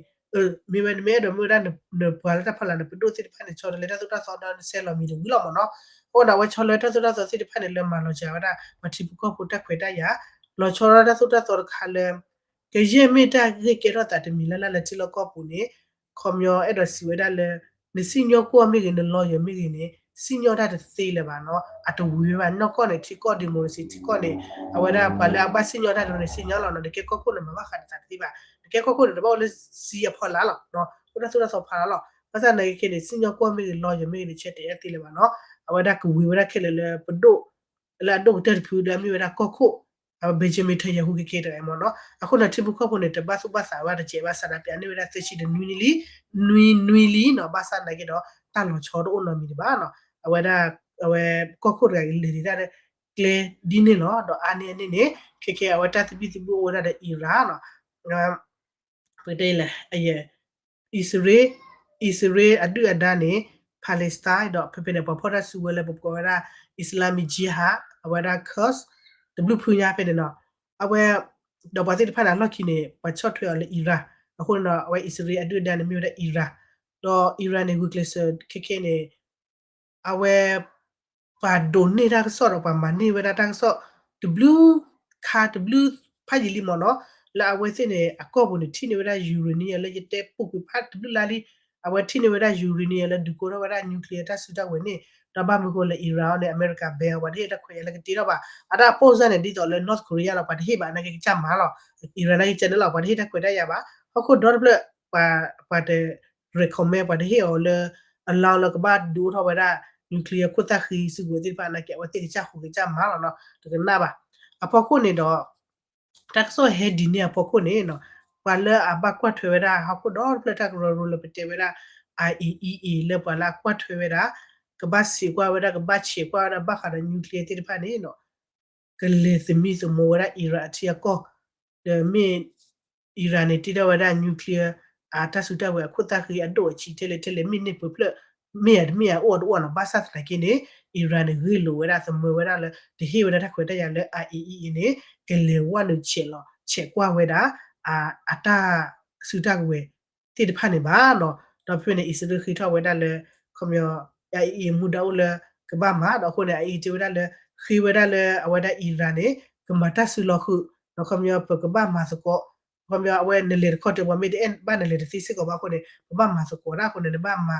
မ့ၢ်ဝဲ နမ့ၢ်အဲၣ်ဒိးမၢဝဲဒၣ်နပှၤလၢတၢ်ဖီလာ်နပဒိၣ်သ့ၣ်တဖၣ်န့ၣ် ဆီတလဲတၢ်သိၣ်တၢ်သီဒီးနဆဲးလီၤမံၤတဝံၤလီၤမ့ၢ်နီၤ. အဃိဒီးအဝဲဆီလၢတၢ်သိၣ်တၢ်သီသ့ၣ်တဖၣ်န့ၣ် လၢမၤလီၤစှၤဝဲဒၣ် ပှၤထံဖိကီၢ်ဖိတၢ်ခွဲးတၢ်ယာ်, လီၤဆီလၢတၢ်သိၣ်တၢ်သီတခါလၢ ကယဲၢ်မ့ၢ်တၢ်ဂ့ၢ်ကဲထီၣ်သးတမံၤလၢ်လၢ်လၢထံလီၢ်ကီၢ်ပူၤန့ၣ် ခီပညီအဲၣ်ဒိးစံးဝဲဒၣ်လၢ နစံၣ်ညီၣ်ကွီၢ်မ့ၢ်ဂ့ၤ န lawyer မ့ၢ်ဂ့ၤန့ၣ် စံၣ်ညီၣ်တၢ်တသ့လၢၤဘၣ်နီၤ. အတဝံၤဝဲဘၣ် နီၢ်ကီၢ်န့ၣ် ထံကီၢ် democracy ထံကီၢ်န့ၣ် အဝဲဒၣ်ပှၤလၢအဘၣ်စံၣ်ညီၣ်တၢ်တဖၣ်န့ၣ် စံၣ်ညီၣ်လီၤနီၤ. နကဲကီၢ်ခိၣ်န့ၣ် မၤဘၣ်ဃးဒီးသးတသ့ဘၣ်. နကဲကီၢ်ခိၣ်န့ၣ် နဘၣ်အိၣ်လၢစံအဖီလာ်လီၤ. အိၣ်တၢ်သိၣ်တၢ်သီဖီလာ်လီၤ. ဘၣ်ဆၣ်သနာ်က့န့ၣ် စံၣ်ညီၣ်ကွီၢ်မ့ၢ်ဂ့ၤ lawyer မ့ၢ်ဂ့ၤန့ၣ် ဆဲးတဲာ်တၢ်တသ့လၢၤဘၣ်နီၤ. အဝဲဒၣ်ကဝံၤဝဲဒၣ်ခဲလၢာ်လၢပဒိၣ် လၢအဒိၣ်ကတၢၢ်တဖုလၢအမ့ၢ်ဝဲဒၣ်ကီၢ်ခိၣ် အဝဲ Benjamin Netanyahu ခဲခဲတဂၤအံၤမ့ၢ်နီၤ. အဃိန့ၣ် ထံဖိကီၢ်ဖိန့ၣ် တဘၣ်သူၣ်ဘၣ်သးဝဲဒၣ်တစဲးဘၣ် စးဒၣ်ပျးန့ၢ်ဝဲဒၣ်သၢဆံဒီးနွံနွံလံ, နွံနွံလံနီၤ. ဘၣ်ဆၣ်သနာ်က့ဒီး တၢ်လီၤဆီတအိၣ်နီတမံၤဒံးဘၣ်နီၤ. အဝဲဒၣ် အဝဲကီၢ်ခိၣ်တဂၤအံၤလဲၤဒံးတၢ်လၢ ကျဲဒ်န့ၣ်လီၤ. ဒီးအါန့ၢ်အန့ၣ်န့ၣ် ခဲခဲအဝဲတၢ်သဘံၣ်သဘုၣ်အိၣ်ဝဲဒၣ်ဒီး Iran နီၤ. ပကတဲလဲၣ် အံၣ်စရ့လး အံၣ်စရ့လးအဒုၣ်အဒါန့ၣ် Palestine ဒီးဖဲဖဲန့ၣ် ပှၤဖီၣ်တၢ်စုကဝဲၤလၢပကိးဝဲဒၣ် Islamic Jihad အဝဲဒၣ် Quds တဘျုးဖုညါဖဲန့ၣ်နီၤ. အဝဲ ဒီးပှၤသ့ၣ်တဖၣ်န့ၣ် အလီၢ်ခံန့ၣ် ပှၤဆီၣ်ထွဲအီၤလၢ Iran, အဃိန့ၣ်ဒီး အဝဲအံၣ်စရ့လးအဒုၣ်အဒါန့ၣ် မ့ၢ်ဝဲဒၣ် Iran, ဒီး Iran န့ၣ် ဂုာ်ကျဲးစၢးခဲခဲန့ၣ် အဝဲ ပှၤဒိးန့ၢ်တၢ်ကစီၣ်ဒီးပှၤမၤန့ၢ်ဝဲဒၣ်တၢ်ကစီၣ် တဘျုးခါတဘျုးဖးယံာ်လံမ့ၢ်နီၤ, လၢအဝဲသ့ၣ်န့ၣ် အကီၢ်ပူၤန့ၣ် ထံၣ်န့ၢ်ဝဲဒၣ် uranium လၢယတဲပူၤကွံာ်ဖးတဘျုးလါလံ, အဝဲထံၣ်န့ၢ်ဝဲဒၣ် uranium လၢဒုးကိးထီၣ်ဝဲဒၣ် nuclear တၢ်စုတၢ်ဝဲၤန့ၣ်, ဒီးဘၣ်မနုၤဃိလၢ Iran န့ၣ် အမဲရကၤ ban အီၤ ပှၤတဟ့ၣ်တၢ်ခွဲးယာ်လၢကတ့ထီၣ်ဘၣ်, အတၢ်အပိၢ်စၢ်န့ၣ် ဒ်သိးလၢ North Korea လီၤ ပှၤတဟ့ၣ်ဘၣ်နာ်က့ကစၢ်မၤလီၤ, Iran နာ်က့ကန့ၣ်လီၤ ပှၤတဟ့ၣ်တၢ်ခွဲးတၢ်ယာ်ဘၣ်, ဟီၣ်ခိၣ်ဒီတဖျၢၣ် ပှၤတ recommend ပှၤတဟ့ၣ်အီၤလၢ အလီၢ်လၢကဘၣ်ဒုးအိၣ်ထီၣ်ဝဲဒၣ် nuclear ခိၣ်သၣ်ဃံစုကဝဲၤသ့ၣ်တဖၣ်နာ်က့ အဝဲသ့ၣ်ကစၢ်ဟူးကစၢ်မၤလီၤနီၤ တကနၣ်ဘၣ်. အဖီခိၣ်န့ၣ်ဒီး တၢ်ကစီၣ်ဟဲဒ်န့ၣ်အဖီခိၣ်န့ၣ်နီၤ, ပှၤလၢအဘၣ်ကွၢ်ထွဲဝဲဒၣ်ဟီၣ်ခိၣ်ဒီတဖျၢၣ်တၢ်ကရၢကရိလၢပတဲဝဲဒၣ် IAEA လၢပှၤလၢအကွၢ်ထွဲဝဲဒၣ် ကဘၣ်ဆဲးကွၢ်ဝဲဒၣ် ကဘၣ်ဆဲးကွၢ်ဝဲဒၣ်ဘၣ်ဃးဒီး nuclear သ့ၣ်တဖၣ်န့ၣ်နီၤ ကလဲၤသမံသမိးဝဲဒၣ် Iran အထံအကီၢ်, ဒီးမ့ၢ် Iran န့ၣ် တ့ထီၣ်ဝဲဒၣ် nuclear အတၢ်စုတၢ်ဝဲၤအခိၣ်သၣ်ဃံအဒိၣ်အဆံးထဲလဲၣ်ထဲလဲၣ် မ့ၢ်န့ၢ်ပှဲၤဖျၢၣ်, မ့ၢ်ဧါတမ့ၢ်ဧါ အိၣ်အီၤတအိၣ်နီၤ, ဘၣ်ဆၣ်သနာ်က့န့ၣ် Iran န့ၣ် ဂ့ၢ်လိာ်ဝဲဒၣ် သမၢဝဲဒၣ်လၢ တဟ့ၣ်ဝဲဒၣ်တၢ်ခွဲးတၢ်ယာ်လၢ IAEA န့ၣ် ကလဲၤဝဲနုာ်ဆဲးလီၤ ဆဲးကွၢ်ဝဲဒၣ် အတၢ်စုတၢ်ကဝဲၤသ့ၣ်တဖၣ်န့ၣ်ဘၣ်နီၤ, ဒီးဖဲန့ၣ် အံၣ်စရ့လးဃ့ထီၣ်ဝဲဒၣ်လၢ ခီပညီ IAEA မူဒါအိၣ်လၢ ကဘၣ်မၤ ဒီးအဃိန့ၣ် အအံၤတဲဝဲဒၣ်လၢ ဃ့ဝဲဒၣ်လၢအဝဲဒၣ် Iran န့ၣ် ကမၤတၢ်စုလီၤဃုာ်, ဒီးခီပညီ ပကဘၣ်မၤသကိး, ခီပညီ အဝဲနလဲၤတခီတၢၤ ပှၤမ့ၢ်တအဲၣ်ဘၣ်နလဲၤတသ့စ့ၢ်ကီးဘၣ်အဃိန့ၣ် ပဘၣ်မၤသကိးဒၣ်အဃိန့ၣ် နဘၣ်မၤ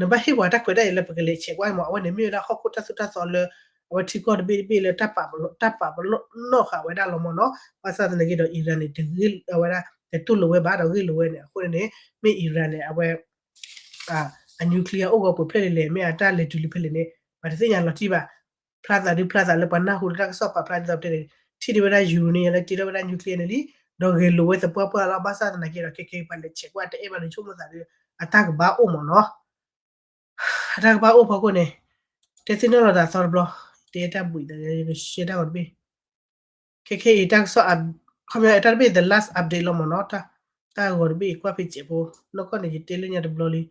နဘၣ်ဟ့ၣ်ပှၤတၢ်ခွဲးတၢ်ယာ်လၢပကလဲၤဆဲးကွၢ်မး, အဝဲန့ၣ်မ့ၢ်ဝဲဒၣ်ဟီၣ်ခိၣ်တၢ်သိၣ်တၢ်သီလၢ အဝဲထံကီၢ်တဘ့ၣ်တဘ့ၣ်လၢ တၢ်ပာ်ပနီၣ်ဃာ်ဝဲဒၣ်လီၤမ့ၢ်နီၤ, ဘၣ်ဆၣ်သနာ်က့ဒီး Iran န့ၣ် တဂ့ၢ်ဝဲဒၣ် တတူၢ်လိာ်ဝဲဘၣ်ဒီးဂ့ၢ်လိာ်ဝဲန့ၣ် အဃိန့ၣ် မ့ၢ် Iran န့ၣ် အဝဲ အ nuclear အိၣ်ဂီၤပှဲၤဖျၢၣ်လဲၣ်လဲၣ် မ့ၢ်အတၢ်လဲၤတုၤလၢဖဲလဲၣ်န့ၣ် ပှၤတသ့ၣ်ညါလီၤတံၢ်ဘၣ်, ဖျါသးဒုဖျါသးလၢပှၤနၢ်ဟူလၢတၢ်ကစီၣ်ပာ်ဖျါဒ်သိးပတဲန့ၣ် ထံၣ်န့ၢ်ဝဲဒၣ် uranium လၢတ့ထီၣ်ဝဲဒၣ် nuclear န့ၣ်လံ, ဒီးဂဲၤလိာ်ဝဲသပှၢ်ပှၢ်လီၤ, ဘၣ်ဆၣ်သနာ်က့ဒီး ခဲခဲပှၤလဲၤဆဲးကွၢ်တအဲၣ်ဘၣ်ဒီးဆိကမိၣ်သးဒီး အတၢ်ကဘၣ်အိၣ်မ့ၢ်နီၤ အတၢ်ကဘၣ်အိၣ်ဖီခိၣ်န့ၣ် တဲသ့ၣ်နီၣ်လီၤသးသီတဘျီ, တဲတၢ်ဘှံးဒီး ယကရှဲတၢ်ဂီၤတဘ့ၣ်, ခဲခဲအံၤတၢ်ကစီၣ် ခီပညီတၢ်တဘ့ၣ် the last update လီၤမ့ၢ်နီၤ, တၢ်ဂီၤတဘ့ၣ်အံၤကွၢ်ဖဲစဲးဖိ, နီၢ်ကီၢ်န့ၣ် ယတဲလၢညါတဘျီလံ,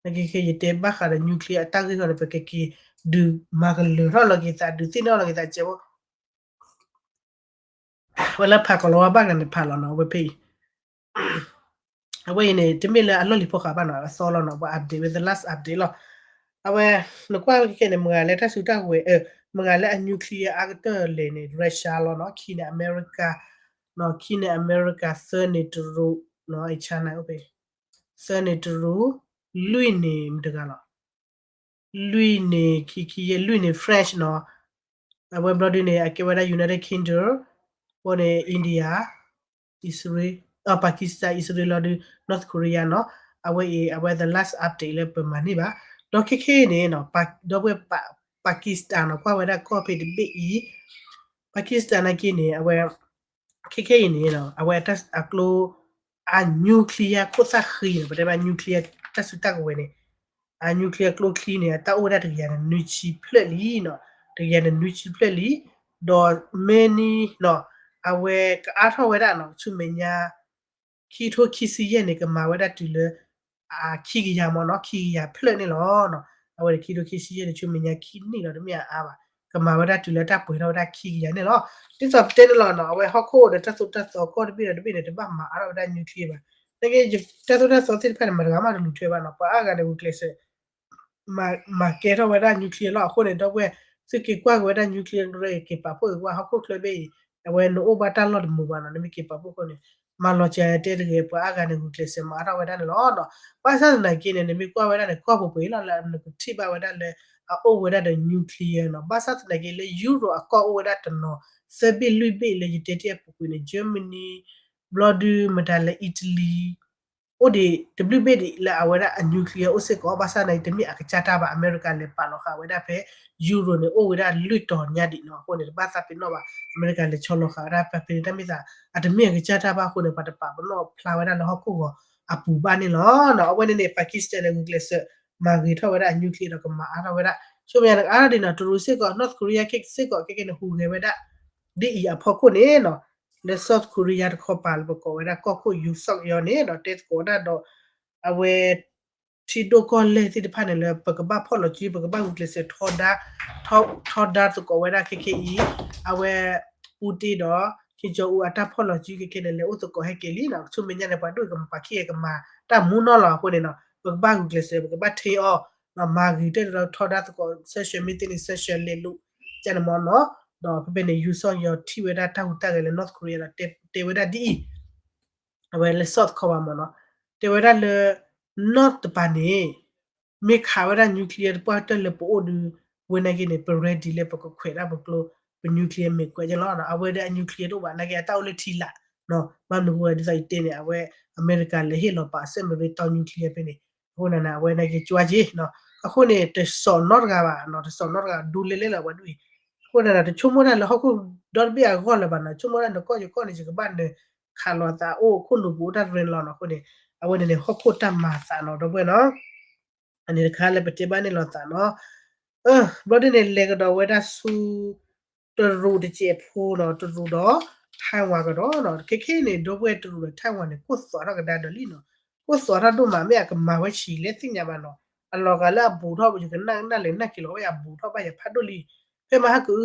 နကဲခဲယတဲဘၣ်ဃးဒီး nuclear အတၢ်ဂ့ၢ်ဂီၤန့ၣ် ပကက့ၤဒုးမၤကလၢၤထီၣ်လီၤက့ၤသး ဒုးသ့ၣ်နီၣ်လီၤက့ၤသးစဲးဖိ ဝဲလၢဖးကီၤလီၤဝါဘၣ်ကန့ၣ်ဖးလီၤနီၤ, အဝဲဖဲအံၤ အဝဲအံၤန့ၣ် တမ့ၢ်လၢအလီၢ်လံၤဖီဃာ်ဘၣ်နီၤ, အသီလီၤနီၤ, ပှၤ update ဝဲ the last update လီၤ. အဝဲ နကွၢ်ခဲခဲန့ၣ် မတၤဂၤလၢတၢ်စုတၢ်ကဝဲၤ မတၤဂၤလၢအ nuclear အါကတၢၢ်လဲၣ်န့ၣ် Russia လီၤနီၤ, ခံန့ၣ် America နီၤ, ခံန့ၣ် America, သၢန့ၣ်တရူးနီၤ, China အိၣ်ဖဲ သၢန့ၣ်တရူး, လွံၢ်န့ၣ်မတၤတဂၤလီၤ. လွံၢ်န့ၣ် ခံခံယဲၢ် လွံၢ်န့ၣ် French နီၤ, အဝဲဘျီဒုန့ၣ် အကဲဝဲဒၣ် United Kingdom, ဃိန့ၣ် India, Israel, Pakistan, Israel လီၤဒု North Korea နီၤ, အဝဲအံၤ အဝဲ the last update လၢပမၤန့ၢ်ဘၣ်, ဒီးခဲခဲအံၤန့ၣ်နီၤ, ဒီပုၢ်ဝဲၢ် Pakistan နီၤ, ကွၢ်ဝဲဒၣ်ကီၢ်ဖဲတဘ့ၣ်အံၤ, Pakistan နာ်က့န့ၣ် အဝဲ ခဲခဲအံၤန့ၣ်နီၤ, အဝဲအကျိ အ nuclear ခိၣ်သၣ်ဃံနီၤ, ပတဲဘၣ် nuclear တၢ်စုတၢ်ကဝဲၤန့ၣ်, အ nuclear ကျိချံန့ၣ် အတၢ်အိၣ်ဝဲဒၣ်တကယၤန့ၣ်နွံဆံဖျၢၣ်လံနီၤ, တကယၤန့ၣ်နွံဆံဖျၢၣ်လံ, ဒီးမ့ၢ်နံၤနီၤ, အဝဲကအါထီၣ်ဝဲဒၣ်နီၤ, ဆူမဲာ်ညါ ခံထိခံဆံယဲၢ်န့ၣ် ကမၤဝဲဒၣ်တုၤလၢ အ ခံကယၤမ့ၢ်နီၤ, ခံကယၤဖျၢၣ်န့ၣ်လီၤ. အဝဲန့ၣ်ခံထိခံဆံယဲၢ်န့ၣ် ဆူမဲာ်ညါခံနံၣ်လီၤ, တမ့ၢ်အအါဘၣ်, ကမၤဝဲဒၣ်တုၤလၢတၢ်ပှဲၤထီၣ်ဝဲဒၣ်ခံကယၤန့ၣ်လီၤ. ဒ်သိးပတဲန့ၣ်လီၤနီၤ, အဝဲဟီၣ်ခိၣ်ဒီးတၢ်သိၣ်တၢ်သီကီၢ်တဘ့ၣ်ဒီးတဘ့ၣ်န့ၣ် တဘၣ်မၤအါထီၣ်ဝဲဒၣ် nuclear ဘၣ်. နာ်က့ တၢ်သိၣ်တၢ်သီသ့ၣ်တဖၣ်န့ၣ် မတၤတဂၤမးတလူၤထွဲဘၣ်နီၤ, ပှၤအါဂၤန့ၣ် ဂုာ်ကျဲးစၢး မၤကဲထီၣ်ဝဲဒၣ် nuclear လီၤ. အဃိန့ၣ် ဒီပုၢ်ဝဲၢ် သုက့ၤကွၢ်က့ၤဝဲဒၣ် nuclear ကရၢ က့ၤပာ်ဖှိၣ်က့ၤကွၢ် ဟီၣ်ခိၣ်ချၢဘ့ၣ်အံၤ, အဝဲနအိၣ်ဘၣ်တၢ်လီၢ်တမုာ်ဘၣ်နီၤ, နမ့ၢ်က့ၤပာ်ဖှိၣ်အဃိန့ၣ် မၤလီၤစှၤတဲတဂ့ၤ, ပှၤအါဂၤန့ၣ် ဂုာ်ကျဲးစၢးမၤအါထီၣ်ဝဲဒၣ်န့ၣ်လီၤ. ဘၣ်ဆၣ်သနာ်က့န့ၣ် နမ့ၢ်ကွၢ်ဝဲဒၣ်န့ၣ် ကီၢ်ပူၤပှဲၤလီၤလၢနကထံၣ်ဘၣ်ဝဲဒၣ်လၢ အအိၣ်ဝဲဒၣ်ဒီး nuclear နီၤ. ဘၣ်ဆၣ်သနာ်က့လၢ Europe အကီၢ်အိၣ်ဝဲဒၣ်တနီၤ သၢဘ့ၣ်လွံၢ်ဘ့ၣ်လၢယတဲတ့ၢ်အပူၤကွံာ်န့ၣ် Germany ဘျီဒုမတၤလဲၣ် Italy အိၣ်ဒံးတဘျုးဘ့ၣ်ဒံးလၢအဝဲဒၣ်အ nuclear အိၣ်စ့ၢ်ကီး, ဘၣ်ဆၣ်သနာ်က့ တမ့ၢ်အကစၢ်တၢ်ဘၣ်, အမဲရကၤလဲၤပာ်လီၤဃာ်ဝဲဒၣ်ဖဲ Europe န့ၣ် အိၣ်ဝဲဒၣ်လွံၢ်တီၤညါဒံးနီၤ, အဃိန့ၣ် တဘၣ်သးပ့ၤနီၣ်ဘၣ်, အမဲရကၤလဲၤဆီလီၤဃာ်ဝဲဒၣ်ဖဲဖဲန့ၣ် တၢ်မ့ၢ်သး အတမ့ၢ်အကစၢ်တၢ်ဘၣ်အဃိန့ၣ် ပှၤတပာ်ပနီၣ်ဖျါဝဲဒၣ်လၢဟီၣ်ခိၣ်ဂီၤအပူၤဘၣ်န့ၣ်လီၤ. အဝဲန့ၣ်န့ၣ် Pakistan န့ၣ် ဂုာ်ကျဲးစၢး မၤဂ့ၤထီၣ်ဝဲဒၣ်အ nuclear ဒီးကမၤအါထီၣ်ဝဲဒၣ်, ဆိမယါန့ၣ် ကအါထီၣ်ဒ်နီၤ တရူးစ့ၢ်ကီး North Korea ခဲစ့ၢ်ကီး ခဲကဲန့ၣ် ဟူးဂဲၤဝဲဒၣ် ဒ်အံၤအဖီခိၣ်န့ၣ်နီၤ, လၢ South Korea တခီပၤလၢပကိးဝဲဒၣ်ကီၢ်ခိၣ် ယူးစီၣ်ကယီန့ၣ်နီၤ, တဲသကိးဝဲဒၣ်ဒီး အဝဲ ထံဒိၣ်ကီၢ်လဲၢ်သ့ၣ်တဖၣ်န့ၣ်လၢ ပကဘၣ်ဖီၣ်လီၤစု ပကဘၣ်ဂုာ်ကျဲးစၢးထီဒါ ထီဒါသကိးဝဲဒၣ်ခဲခဲအံၤ, အဝဲ Putin ဒီး ကၠီအူအတၢ်ဖီၣ်လီၤစုကဲကဲန့ၣ် လဲၤအိၣ်သကိးဟဲက့ၤလံနီၤ, ဆူမဲာ်ညါန့ၣ် ပှၤဒိၣ်ကမၤပှၤခံဂၤကမၤတၢ်မူနီၢ်လီၤအဃိန့ၣ်နီၤ, ပကဘၣ်ဂုာ်ကျဲးစၢး ပကဘၣ်ထ့အီၤ မၤဂ့ၤတၢ်ဒီးထီဒါသကိး sanction မ့ၢ်သ့န့ၣ် sanction လဲၤလိာ် ကန့ၣ်မ့ၢ်နီၤ, ဒီးဖဲဖဲန့ၣ် ယူၤစီၣ်ယီၤထံၣ်ဝဲဒၣ်တၢ်ဟူးတၢ်ဂဲၤလၢ North Korea ဒီးတဲဝဲဒၣ်ဒ်အံၤ အဝဲလဲၤဆီၣ်သခီပၤမ့ၢ်နီၤ, တဲဝဲဒၣ်လၢ North တပၤန့ၣ် မ့ၢ်ခးဝဲဒၣ် nuclear တပှၢ်တၢၢ်လၢပအိၣ်ဒီး ဝဲနာ်က့န့ၣ် ပ ready လၢပကခွဲးဒၣ်ပကျိ ပ nuclear မ့ၢ်ခွဲးကဲလီၤ, အဝဲဒၣ်အ nuclear တအိၣ်ဘၣ် နာ်က့အတၢ်အိၣ်လၢထံလာ် ဘၣ်မနုၤအဃိဒ်သိးယတဲန့ၣ် အဝဲအမဲရကၤလဲၤဟ့ၣ်လီၤပာ်အဆၢမ့ၢ်ဂ့ၤတီ nuclear ဖဲန့ၣ်, အဃိန့ၣ် အဝဲနာ်က့ကွၢ်က့ၤ အဃိန့ၣ် တစိာ်နီတဂၤဘၣ်နီၤ, တစိာ်နီတဂၤ ဒူလဲလဲလၢပှၤဒ်အံၤ, အဃိန့ၣ် တဆိကမိၣ်တၢ်လၢဟီၣ်ခိၣ်ဒီတဘ့ၣ်အဂီၢ်လၢၤဘၣ်နီၤ, ဆိကမိၣ်တၢ်နကီၢ်ယကီၢ်န့ၣ် ယကဘၣ်နၢၤခးလီၤသးအိၣ်ခိၣ်နူာ်ပူၤအိၣ်တၢ်ရ့လီၤနီၤ, အဃိန့ၣ် အဝဲန့ၣ်န့ၣ် ဟီၣ်ခိၣ်တၢ်မၤသးနီၤ ဒီပုၢ်ဝဲၢ်နီၤ အန့ၣ်တခါလၢပတဲဘၣ်န့ၣ်လီၤသးနီၤ, ဘျီဒ်န့ၣ် လဲၤကဒီးဝဲဒၣ်ဆူ တရူးတစဲးဖိနီၤ, တရူးဒီး Taiwan ကဒီးနီၤ, ခဲခဲန့ၣ် ဒီပုၢ်ဝဲၢ် တရူးဒီး Taiwan န့ၣ် ကိၢ်သွးထီၣ်ကဒါဒီးလံနီၤ, ကိၢ်သွးထီၣ်ဒိၣ်မး မ့ၢ်အကမၤဝဲဆံးလဲၣ်သ့ၣ်ညါဘၣ်နီၤ, အလီၤဂာ်လၢအဘူးထီၣ် ယကနၣ်နၢ်လဲၤနၢ်က့ၤလီၤဝဲ အဘူးထီၣ်ဘၣ်ယၤဖးဒိၣ်လံ, ဖဲမဟါကအု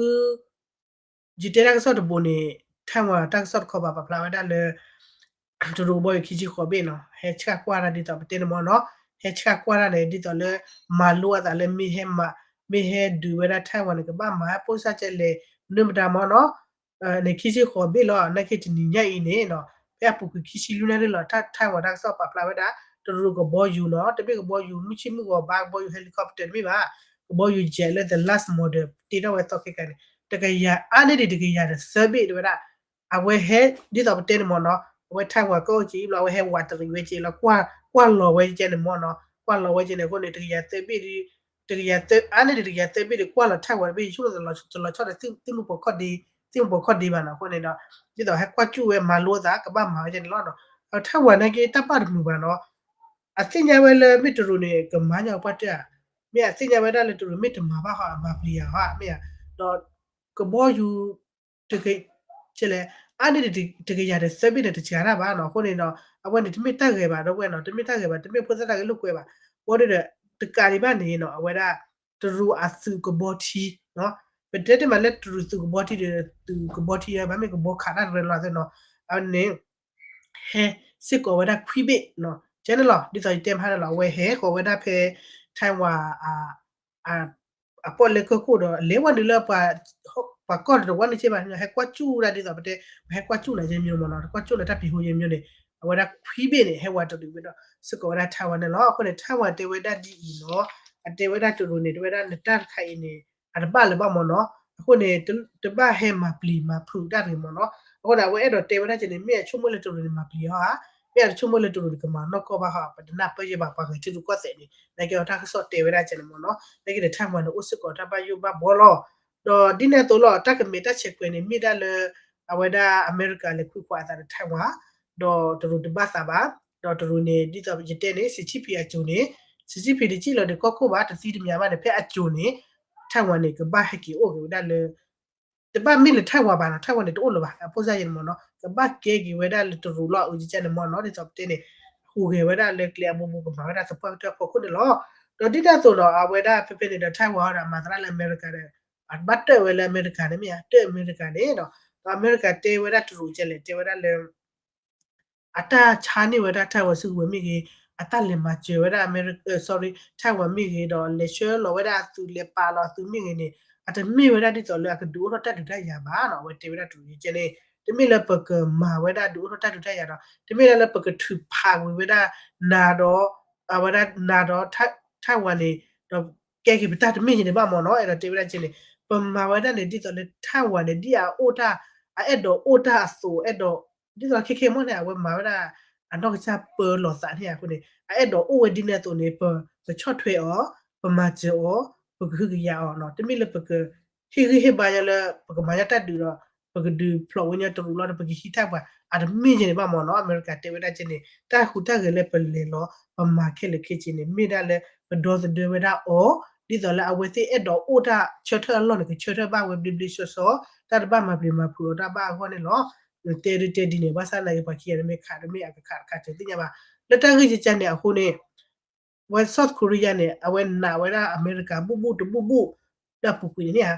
ယတဲတၢ်ကစီၣ်တဘိန့ၣ် Taiwan တၢ်ကစီၣ်တခီပၤ ပာ်ဖျါဝဲဒၣ်လၢ တရူးကဘီယူၤခံဆံဃိးဘ့ၣ်နီၤ, ဟဲဆှၣ်ကွၢ်တၢ်ဒ်သိးပတဲန့ၣ်မ့ၢ်နီၤ, ဟဲဆှၣ်ကွၢ်တၢ်န့ၣ် ဒ်သိးလၢ မၤလိအသးလၢမ့ၢ်ဟဲမၤ မ့ၢ်ဟဲဒုးဝဲဒၣ် Taiwan န့ၣ် ကဘၣ်မၤဟဲပိၢ်စၢ်ကဲလဲၣ် မနုၤမတၤမ့ၢ်နီၤ, န့ၣ် ခံဆံဃိးဘ့ၣ်လီၤ, နာ်က့တနံၤညါအံၤန့ၣ်နီၤ, ဖဲအပူၤကွံာ်ခံဆံလွံၢ်နၣ်ရံၣ်လီၤ Taiwan တၢ်ကစီၣ်ပာ်ဖျါဝဲဒၣ် တရူးကဘီယူၤနီၤ, တမ့ၢ်ကဘီယူၤမုၢ်ဆ့ၣ်မုၢ်ဂီၤဘၣ်, ကဘီယူၤ helicopter တမ့ၢ်ဘၣ်, ကဘီယူၤ jet လၢ the last model တ့ထီၣ်ဝဲသီခဲကါန့ၣ် တကယၤ အါန့ၢ်ဒံးတကယၤဒီးသၢဘ့ၣ်တဲဝဲဒၣ်, အဝဲဟဲ ဒ်သိးပတဲန့ၣ်မ့ၢ်နီၤ, အဝဲ Taiwan ကအိၣ်က့ၤအံၤလီၤ အဝဲဟဲဝးတရံးဝဲက့ၤလီၤ, ကွၢ်လီၤဝဲကဲန့ၣ်မ့ၢ်နီၤ, ကွၢ်လီၤဝဲကဲန့ၣ်အဃိန့ၣ် တကယၤသၢဘ့ၣ်ဒီး တကယၤသၢ အါန့ၢ်ဒံးတကယၤသၢဘ့ၣ်ဒီး ကွၢ်လီၤ Taiwan တဘ့ၣ် ယဆိကမိၣ်တလီၤဆီဒီး သ့ၣ်မုၢ်ပိာ်ခီၣ်ဒ့ သ့ၣ်မုၢ်ပိာ်ခီၣ်ဒ့ဘၣ်နီၤ, အဃိန့ၣ်ဒီး ဒ်သိးဟဲကွၢ်ကၠူၣ်ဝဲမၤလိအသး ကဘၣ်မၤဝဲကဲန့ၣ်လီၤနီၤ, Taiwan နာ်က့တၢ်ဘၣ်တမုာ်ဘၣ်နီၤ, အသ့ၣ်ညါဝဲလၢမ့ၢ်တရူးန့ၣ် ကမၤညီပှၢ်တၢၢ်ဧါ, မ့ၢ်အသ့ၣ်ညါဝဲဒၣ်လၢတရူးမ့ၢ်တမၤဘၣ်ဟီ အမၤပျံၤယၤဟီ မ့ၢ်ဧါ, ဒီးကဘီယူၤ တက ကလဲၣ် အါန့ၢ်ဒံးတကယၤဒီးသၢဘ့ၣ်န့ၣ် တစှၤတၢ်ဘၣ်နီၤ, အဃိန့ၣ်ဒီး အဝဲန့ၣ်တမ့ၢ်တၢ်ဂဲၤဘၣ် ဒီပုၢ်ဝဲၢ်နီၤ, တမ့ၢ်တၢ်ဂဲၤဘၣ် တမ့ၢ်ဖိသၣ်တၢ်ဂဲၤလိာ်ကွဲဘၣ်, ဘၣ်ဒီး တကးဒံးဘၣ်န့ၣ်နီၤ အဝဲဒၣ် တရူးအသုးကဘီထံနီၤ, ပတဲတ့ၢ်မးလၢတရူးသုးကဘီထံဒီး သုးကဘီထံ ဘၣ်မ့ၢ်ကဘီခးတၢ်ရဲလီၤသ့ၣ်နီၤ, အန့ၣ် ဟဲစ့ၢ်ကီးဝဲဒၣ်ခွံဘ့ၣ်နီၤ, ကဲန့ၣ်လီၤ ဒ်သိးယတဲမးန့ၣ်လီၤ, အဝဲဟဲဃီၤဝဲဒၣ်ဖဲ Taiwan အပီၣ်လဲၢ်ကၢၢ်ခိၣ်ဒီး လဲၤဝဲနုာ်လၢ ပှၤကီၢ်တဝၢ်န့ၣ်က့ဘၣ်, ဟဲကွၢ်ကၠူၣ်ဒၣ်ဒ်သိးပတဲ ပှၤဟဲကွၢ်ကၠူၣ်နၤယဲမ့ၢ်မ့ၢ်နီၤ, တကွၢ်ကၠူၣ်နၤတၢ်ပံၤဟိယဲမ့ၢ်န့ၣ်, အဝဲဒၣ်ခွံဘ့ၣ်န့ၣ် ဟဲဝးတရံးဝဲဒီး စ့ၢ်ကီးဝဲဒၣ် Taiwan န့ၣ်လီၤ. အဃိန့ၣ် Taiwan တဲဝဲဒၣ်ဒ်အံၤနီၤ, အတဲဝဲဒၣ်တရူးန့ၣ် တဲဝဲဒၣ်နတၢ်တခါအံၤန့ၣ် အတဘၣ်လၢၤဘၣ်မ့ၢ်နီၤ, အဃိန့ၣ် တဘၣ်ဟဲမၤပျံၤမၤဖုးတၢ်တဂ့ၤမ့ၢ်နီၤ, အဃိန့ၣ် အဝဲအဲၣ်ဒိးတဲဝဲဒၣ်ကဲန့ၣ် မ့ၢ်အဆိကမိၣ်လၢတရူးန့ၣ် မၤပျံၤအီၤဧါ, မ့ၢ်အတဆိကမိၣ်လၢတရူးန့ၣ် ကမၤနီၢ်ကီၢ်ဘၣ်ဟီ ပတနၢ်ပၢၢ်ယဲဘၣ် ပှၤဂဲၤထံရူၢ်ကီၢ်သဲးန့ၣ် နာ်က့အီၤတၢ်ကစီၣ်တဲဝဲဒၣ်ကဲန့ၣ်မ့ၢ်နီၤ, နာ်က့ဒီး Taiwan န့ၣ် အိၣ်စ့ၢ်ကီးတၢ်ဘၣ်ယိၣ်ဘၣ်ဘှီလီၤ. ဒီးဒ်န့ၣ်အသိးလီၤ တၢ်ကမဲာ်တၢ်ဆဲးကွဲးန့ၣ် မ့ၢ်ဒၣ်လၢ အဝဲဒၣ်အမဲရကၤလဲၤခွံခွါအသးဒီး Taiwan ဒီးတရူးတဘၣ်သးဘၣ်, ဒီးတရူးန့ၣ် ဒ်သိးယတဲန့ၣ် စံးဆံဖံးအစိၤန့ၣ် စံးဆံဖံးတစံၣ်လီၤဒီးကီၢ်ခိၣ်ဘၣ် တသံတမံၤဘၣ်န့ၣ် ဖဲအစိၤန့ၣ် Taiwan န့ၣ် ကဘၣ်ဟဲက့ၤအိၣ်က့ၤဝဲဒၣ်လၢ တဘၣ်မ့ၢ်လၢ Taiwan ဘၣ်နီၤ, Taiwan န့ၣ် တအိၣ်လၢၤဘၣ် အဖိစၢ်ယဲန့ၣ်မ့ၢ်နီၤ, ကဘၣ်ကဲက့ၤဝဲဒၣ်လၢတရူးလီၤ အုကကန့ၣ်မ့ၢ်နီၤ, ဒ်သိးပတဲန့ၣ် ဟူးဂဲၤဝဲဒၣ်လၢကျဲအဘိဘိကမၤဝဲဒၣ်သပှၢ်ကတၢၢ်ဖီခိၣ်န့ၣ်လီၤ. ဒီးဒ်န့ၣ်အသိးဒီး အဝဲဒၣ်ဖဲဖဲန့ၣ်ဒီး Taiwan ဒီးအမၤသရၣ်လၢအမဲရကၤဒီး အဘၣ်တၢၣ်ဝဲလၢအမဲရကၤန့ၣ်မ့ၢ်ဧါ, တၢၣ်အမဲရကၤန့ၣ်ဒီး ဒီးအမဲရကၤတဲဝဲဒၣ်တရူးကလဲၣ် တဲဝဲဒၣ်လၢ အတၢ်ဆါန့ၢ်ဝဲဒၣ် Taiwan စုကဝဲၤမ့ၢ်ဂ့ၤ, အတၢ်လဲၤမၤစၢၤဝဲဒၣ် America, sorry, Taiwan မ့ၢ်ဂ့ၤ, ဒီးလဲၤဆှၢလီၤဝဲဒၣ်အသုး လဲၤပာ်လီၤအသုးမ့ၢ်ဂ့ၤန့ၣ် အတမ့ၢ်ဝဲဒၣ်ဒ်သိးလၢအကဒုးအိၣ်ထီၣ်တၢ်ဒုးတၢ်ယၤဘၣ်နီၤ, အဝဲတဲဝဲဒၣ်တရူးကဲန့ၣ် တမ့ၢ်လၢပကမၤဝဲဒၣ်ဒုးအိၣ်ထီၣ်တၢ်ဒုးတၢ်ယၤဒီး တမ့ၢ်ဒၣ်လၢပကထုးဖးကွံာ်ဝဲဒၣ်နၤဒီး အဝဲဒၣ်နၤဒီး Taiwan န့ၣ် ဒီးကဲက့ၤပတၢ်တမ့ၢ်ယဲန့ၣ်ဘၣ်မ့ၢ်နီၤ, အဲၣ်ဒိးတဲဝဲဒၣ်ကဲန့ၣ် ပမၤဝဲဒၣ်န့ၣ် ဒ်သိးလၢ Taiwan န့ၣ် ဒ်အအိၣ်တၢ် အအဲၣ်ဒိးအိၣ်တၢ်အသိး အဲၣ်ဒိး ဒ်သိးခဲခဲမ့ၢ်န့ၣ် အဝဲမၤဝဲဒၣ် အနီၢ်ကစၢ်ပၢလီၤသးန့ၣ်အဃိန့ၣ် အအဲၣ်ဒိးအိၣ်ဝဲဒ်န့ၣ်အသိးန့ၣ် ပ ပဆီၣ်ထွဲအီၤ, ပမၤစၢၤအီၤ, ပကဟုကယာ်အီၤနီၤ, တမ့ၢ်လၢပက ဟ့ၣ်ဂံၢ်ဟ့ၣ်ဘါညီလၢ ပကမၤညီတၢ်ဒုးဒီး ပကဒုးဖျိးဝဲညီတရူးလီၤဒီး ပကဟံးတၢ်ပှၤ အတမ့ၢ်ယဲန့ၣ်ဘၣ်မ့ၢ်နီၤ, အမဲရကၤတဲဝဲဒၣ်ကဲန့ၣ် တၢ်ဟူးတၢ်ဂဲၤလၢပလဲၤလီၤ ပမၤခဲလၢာ်ခဲဆ့န့ၣ် မ့ၢ်ဒၣ်လၢ ပဒီသဒၢဝဲဒၣ်အီၤ ဒ်သိးလၢအဝဲသ့ၣ်အဲၣ်ဒိးအိၣ်တၢ်ဆၢထၢၣ်အလီၢ်န့ၣ် ကဆၢထၢၣ်ဘၣ်ဝဲဘျ့ဘျ့ဆှီဆှီ, တၢ်တဘၣ်မၤပျံၤမၤဖုးအီၤတၢ်ဘၣ်အဂီၢ်န့ၣ်လီၤ. တဲဒ်တဲဒ်န့ၣ် ဘၣ်ဆၣ်သနာ်က့ ပှၤခံဂၤတမ့ၢ်ခးတမ့ၢ်အကခးတခါတသ့ၣ်ညါဘၣ်. လၢတၢ်ဂ့ၢ်ကကန့ၣ်အဃိန့ၣ် ဝဲ South Korea န့ၣ် အဝဲနာ်ဝဲဒၣ်အမဲရကၤဘူၣ်ဘူၣ်တဘူၣ်ဘူၣ် လၢအပူၤကွံာ်န့ၣ်ဧါ.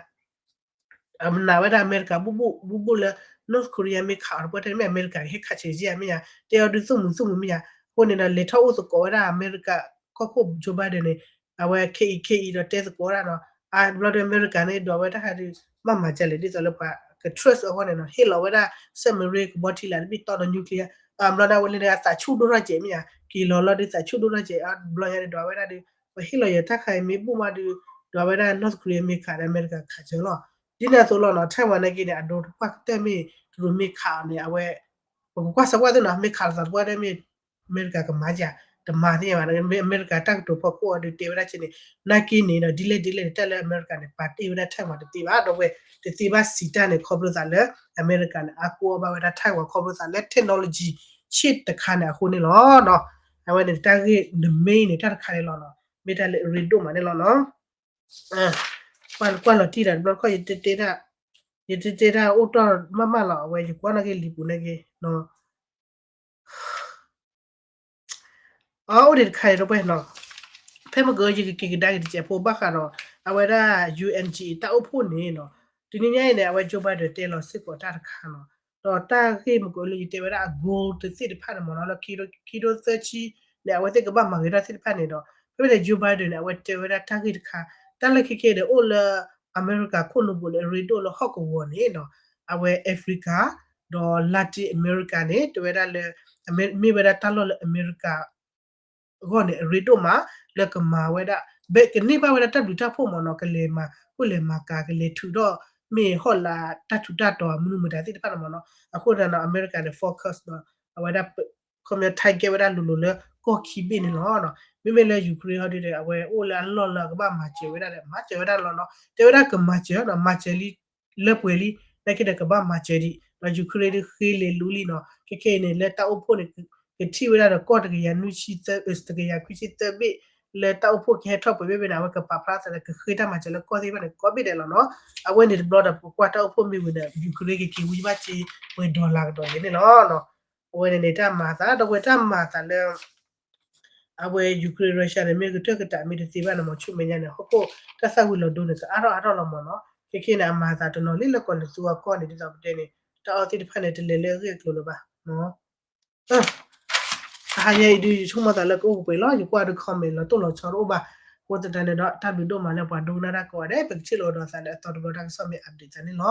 နာ်ဝဲဒၣ်အမဲရကၤဘူၣ်ဘူၣ် ဘူၣ်ဘူၣ်လၢ North Korea မ့ၢ်ခးအီၤတပှၢ်တၢၢ်န့ၣ် မ့ၢ်အမဲရကၤကဟဲခးဆၢက့ၤမ့ၢ်ဧါ, တဲအီၤဒုးသူၣ်မုာ်သူၣ်မုာ်မ့ၢ်ဧါ. အဃိန့ၣ်ဒီး လဲၤထီၣ်အိၣ်သကိးဝဲဒၣ်အမဲရကၤကီၢ်ခိၣ် Joe Biden န့ၣ် အဝဲခဲအံၤခဲအံၤဒီးတဲသကိးဝဲဒၣ်နီၤ, အါဘျီဒီးအမဲရကၤန့ၣ် ဒွးဝဲတၢ်ခါဒုး ဘၣ်မၤစၢၤလဲၣ် ဒ်သိးလၢပှၤက trust အဂီၢ်န့ၣ်နီၤ, ဟ့ၣ်လီၤဝဲဒၣ် submarine ကဘီထံလာ်တဘ့ၣ်တီဒီး nuclear အါဘျီဒီးအဝဲလဲၤဒီးအသးဆူၣ်ဒိၣ်ထီၣ်ကဲးမ့ၢ်ဧါ, က့ၤလီၤလီၤဒုးသးဆူၣ်ဒိၣ်ထီၣ်ကဲး အါဘျီညါန့ၣ် ဒွးဝဲဒၣ်ဒုး ပှၤဟ့ၣ်လီၤယၤတၢ်ခါအံၤမ့ၢ်ဘူၣ်မးဒုး ဒွးဝဲဒၣ် North Korea မ့ၢ်ခးဒီးအမဲရကၤခးစၢၤလီၤ. ဒ်န့ၣ်အသိးလီၤနီၤ Taiwan နာ်က့န့ၣ် အဒိတပှၢ်ကတၢၢ်မ့ၢ် တရူးမ့ၢ်ခးအီၤန့ၣ် အဝဲ ပကကွၢ်စၢကွၢ်သ့နီၤ မ့ၢ်ခးလီၤသးတပှၢ်တၢၢ်မ့ၢ် အမဲရကၤကမၤယၤ တမၤသ့ၣ်ညါဘၣ်, အမဲရကၤတၢ်ကတိၤဖီခိၣ်အီၤဒုးတဲဝဲဒၣ်ကဲန့ၣ် နာ်က့န့ၣ်ဒီး ဒ်လဲၣ်ဒ်လဲၣ်န့ၣ် တၢ်လၢအမဲရကၤန့ၣ် ပာ်တ့ၢ်ဝဲဒၣ် Taiwan တသ့ဘၣ် ဒီးဝဲ တသ့ဘၣ်စံးတၢ်န့ၣ် ခီဖျိသးလၢ အမဲရကၤန့ၣ် အါကိးအီၣ်ဘၣ်ဝဲဒၣ် Taiwan ခီဖျိသးလၢ technology ဆ့ၣ်တခါန့ၣ်အဃိန့ၣ်လီၤနီၤ. အဝဲန့ၣ်တၢ်ဂ့ၢ် the main န့ၣ် တၢ်တခါန့ၣ်လီၤနီၤ, မ့ၢ်တၢ်လၢအရ့ဒိၣ်မးန့ၣ်လီၤနီၤ. ကွၢ်လီၤတံၢ်ဒီးတဘျီတခီၣ် ယတတဲတၢ် ယတတဲတၢ်အိၣ်တီၢ်မးမးလီၤ အဝဲယကွၢ်နာ်က့လံာ်ပူၤနာ်က့နီၤ အအိၣ်ဒံးတခါအံၤဒီပုၢ်ဝဲၢ်နီၤ, ဖဲမ့ၢ်ကယကက့ၤကဒါက့ၤတစဲးဖိဘၣ်ဃးဒီး အဝဲဒၣ် ယူၣ်အၣ်အ့ၣ် တၢ်အိၣ်ဖှိၣ်န့ၣ်နီၤ, တနံၤညါအံၤန့ၣ် အဝဲ Joe Biden တဲလီၤစ့ၢ်ကီးတၢ်တခါနီၤ, ဒီးတၢ်ဂ့ၢ်မ့ၢ်ကလၢယတဲဝဲဒၣ်အ goal တသ့ၣ်တဖၣ်န့ၣ်မ့ၢ်နီၤ လၢခံထိသၢဆံန့ၣ် အဝဲသ့ၣ်ကဘၣ်မၤဂ့ၤထီၣ်သ့ၣ်တဖၣ်န့ၣ်ဒီး ဖဲဖဲန့ၣ် Joe Biden န့ၣ် အဝဲတဲဝဲဒၣ်တၢ်ဂ့ၢ်တခါ, တၢ်လၢခဲခဲန့ၣ် အိၣ်လၢအမဲရကၤခိၣ်နူာ်ပူၤန့ၣ် အရ့ဒိၣ်လၢဟီၣ်ကဝီၤန့ၣ်နီၤ, အဝဲ Africa ဒီး Latin America န့ၣ် တဲဝဲဒၣ်လၢ မ့ၢ်ဝဲဒၣ်တၢ်လီၢ်လၢအမဲရကၤ အဂီၢ်န့ၣ် အရ့ဒိၣ်မး လၢကမၤဝဲဒၣ် ဘၣ်ကန့ၢ်ဘၣ်ဝဲဒၣ်တၢ်ဘျုးတၢ်ဖှိၣ်မ့ၢ်နီၤ ကလဲၤမၤ ကလဲၤမၤကၤ ကလဲၤထုးထီၣ် မ့ၢ်ဟီၣ်လာ်တၢ်ထူးတၢ်တီၤအမနုၤမတၤသ့ၣ်တဖၣ်န့ၣ်မ့ၢ်နီၤ, အဃိသတးဒီး အမဲရကၤန့ၣ် focus ဒီး အဝဲဒၣ် ခီပညီ target ဝဲဒၣ်လိၤလိၤလၢကီၢ်ခံဘ့ၣ်န့ၣ်လီၤ. မ့မ့ၢ်လၢ Ukraine ဟီဒုဒီး အဝဲအိၣ်လၢအလီၢ်လၢအကဘၣ်မၤစၢၤဝဲဒၣ်ဒီး မၤစၢၤဝဲဒၣ်လီၤနီၤ, တဲဝဲဒၣ်ကမၤစၢၤနီၤ မၤစၢၤလံ လၢပှဲၤလံ, နာ်က့ဒီးကဘၣ်မၤစၢၤဒံး ဒီး Ukraine ဒုးဃ့လဲၤလူလံနီၤ, ခဲခဲအံၤန့ၣ် လၢတၢ်အိၣ်ဖှိၣ်န့ၣ် ကထံၣ်ဝဲဒၣ်ဒီးကီၢ်တကယၤနွံဆံသၢ တကယၤခွံဆံသၢဘ့ၣ် လၢတၢ်အိၣ်ဖှိၣ်ကဟဲထီၣ်ပှဲၤဘ့ၣ်ဘ့ၣ်န့ၣ် အဝဲကပာ်ဖျါသးလၢကဃ့တၢ်မၤစၢၤလၢကီၢ်သ့ၣ်တဖၣ်န့ၣ် ကိးဘ့ၣ်ဒဲးလီၤနီၤ. အဝဲန့ၣ်တဘျီဒီး ပကွၢ်တၢ်အိၣ်ဖှိၣ်မ့ၢ်ဝံၤဒီး Ukraine ကက့ၤဝံဘၣ်စ့ ပှဲၤ dollar ကဒီးန့ၣ်လီၤ. အဝဲန့ၣ်န့ၣ် တၢ်မၤအသး ဒီးဝဲတၢ်မၤအသးလၢ အဝဲ Ukraine Russia န့ၣ် မ့ၢ်ကတၢၢ်ကတးမ့ၢ်တသ့ဘၣ်န့ၣ်မ့ၢ် ဆူမဲာ်ညါန့ၣ် ဟီၣ်ခိၣ်တၢ်သၣ်ဝံၤလီၤဒိန့ၣ် ကအါထီၣ်အါထီၣ်လီၤမ့ၢ်နီၤ. ခဲခဲန့ၣ် အမၤအသးတနီၤလံလၢကီၢ်လၢသူအကီၢ်န့ၣ် ဒ်သိးပတဲန့ၣ် တၢ်အီၣ်သ့ၣ်တဖၣ်န့ၣ် တလဲၤလၢအဂ့ၢ်အကျိၤလၢၤဘၣ်. တဟါညါအံၤဒုး ယဆိကမိၣ်သးလၢကအိၣ်ကပှဲၤလီၤ. ယကွၢ်ဒုး comment လီၤတိၢ်လီၤဆီတအိၣ်ဘၣ်. အဃိသတးန့ၣ်ဒီး တၢ်ဘျုးဒိၣ်မးလၢပှၤဒိကနၣ်တၢ်ကိးဂၤဒဲး ပကထံၣ်လိာ်ဒီးသးလၢအသီတဘျီတၢ်ကစီၣ်မ့ၢ် update သးန့ၣ်လီၤ.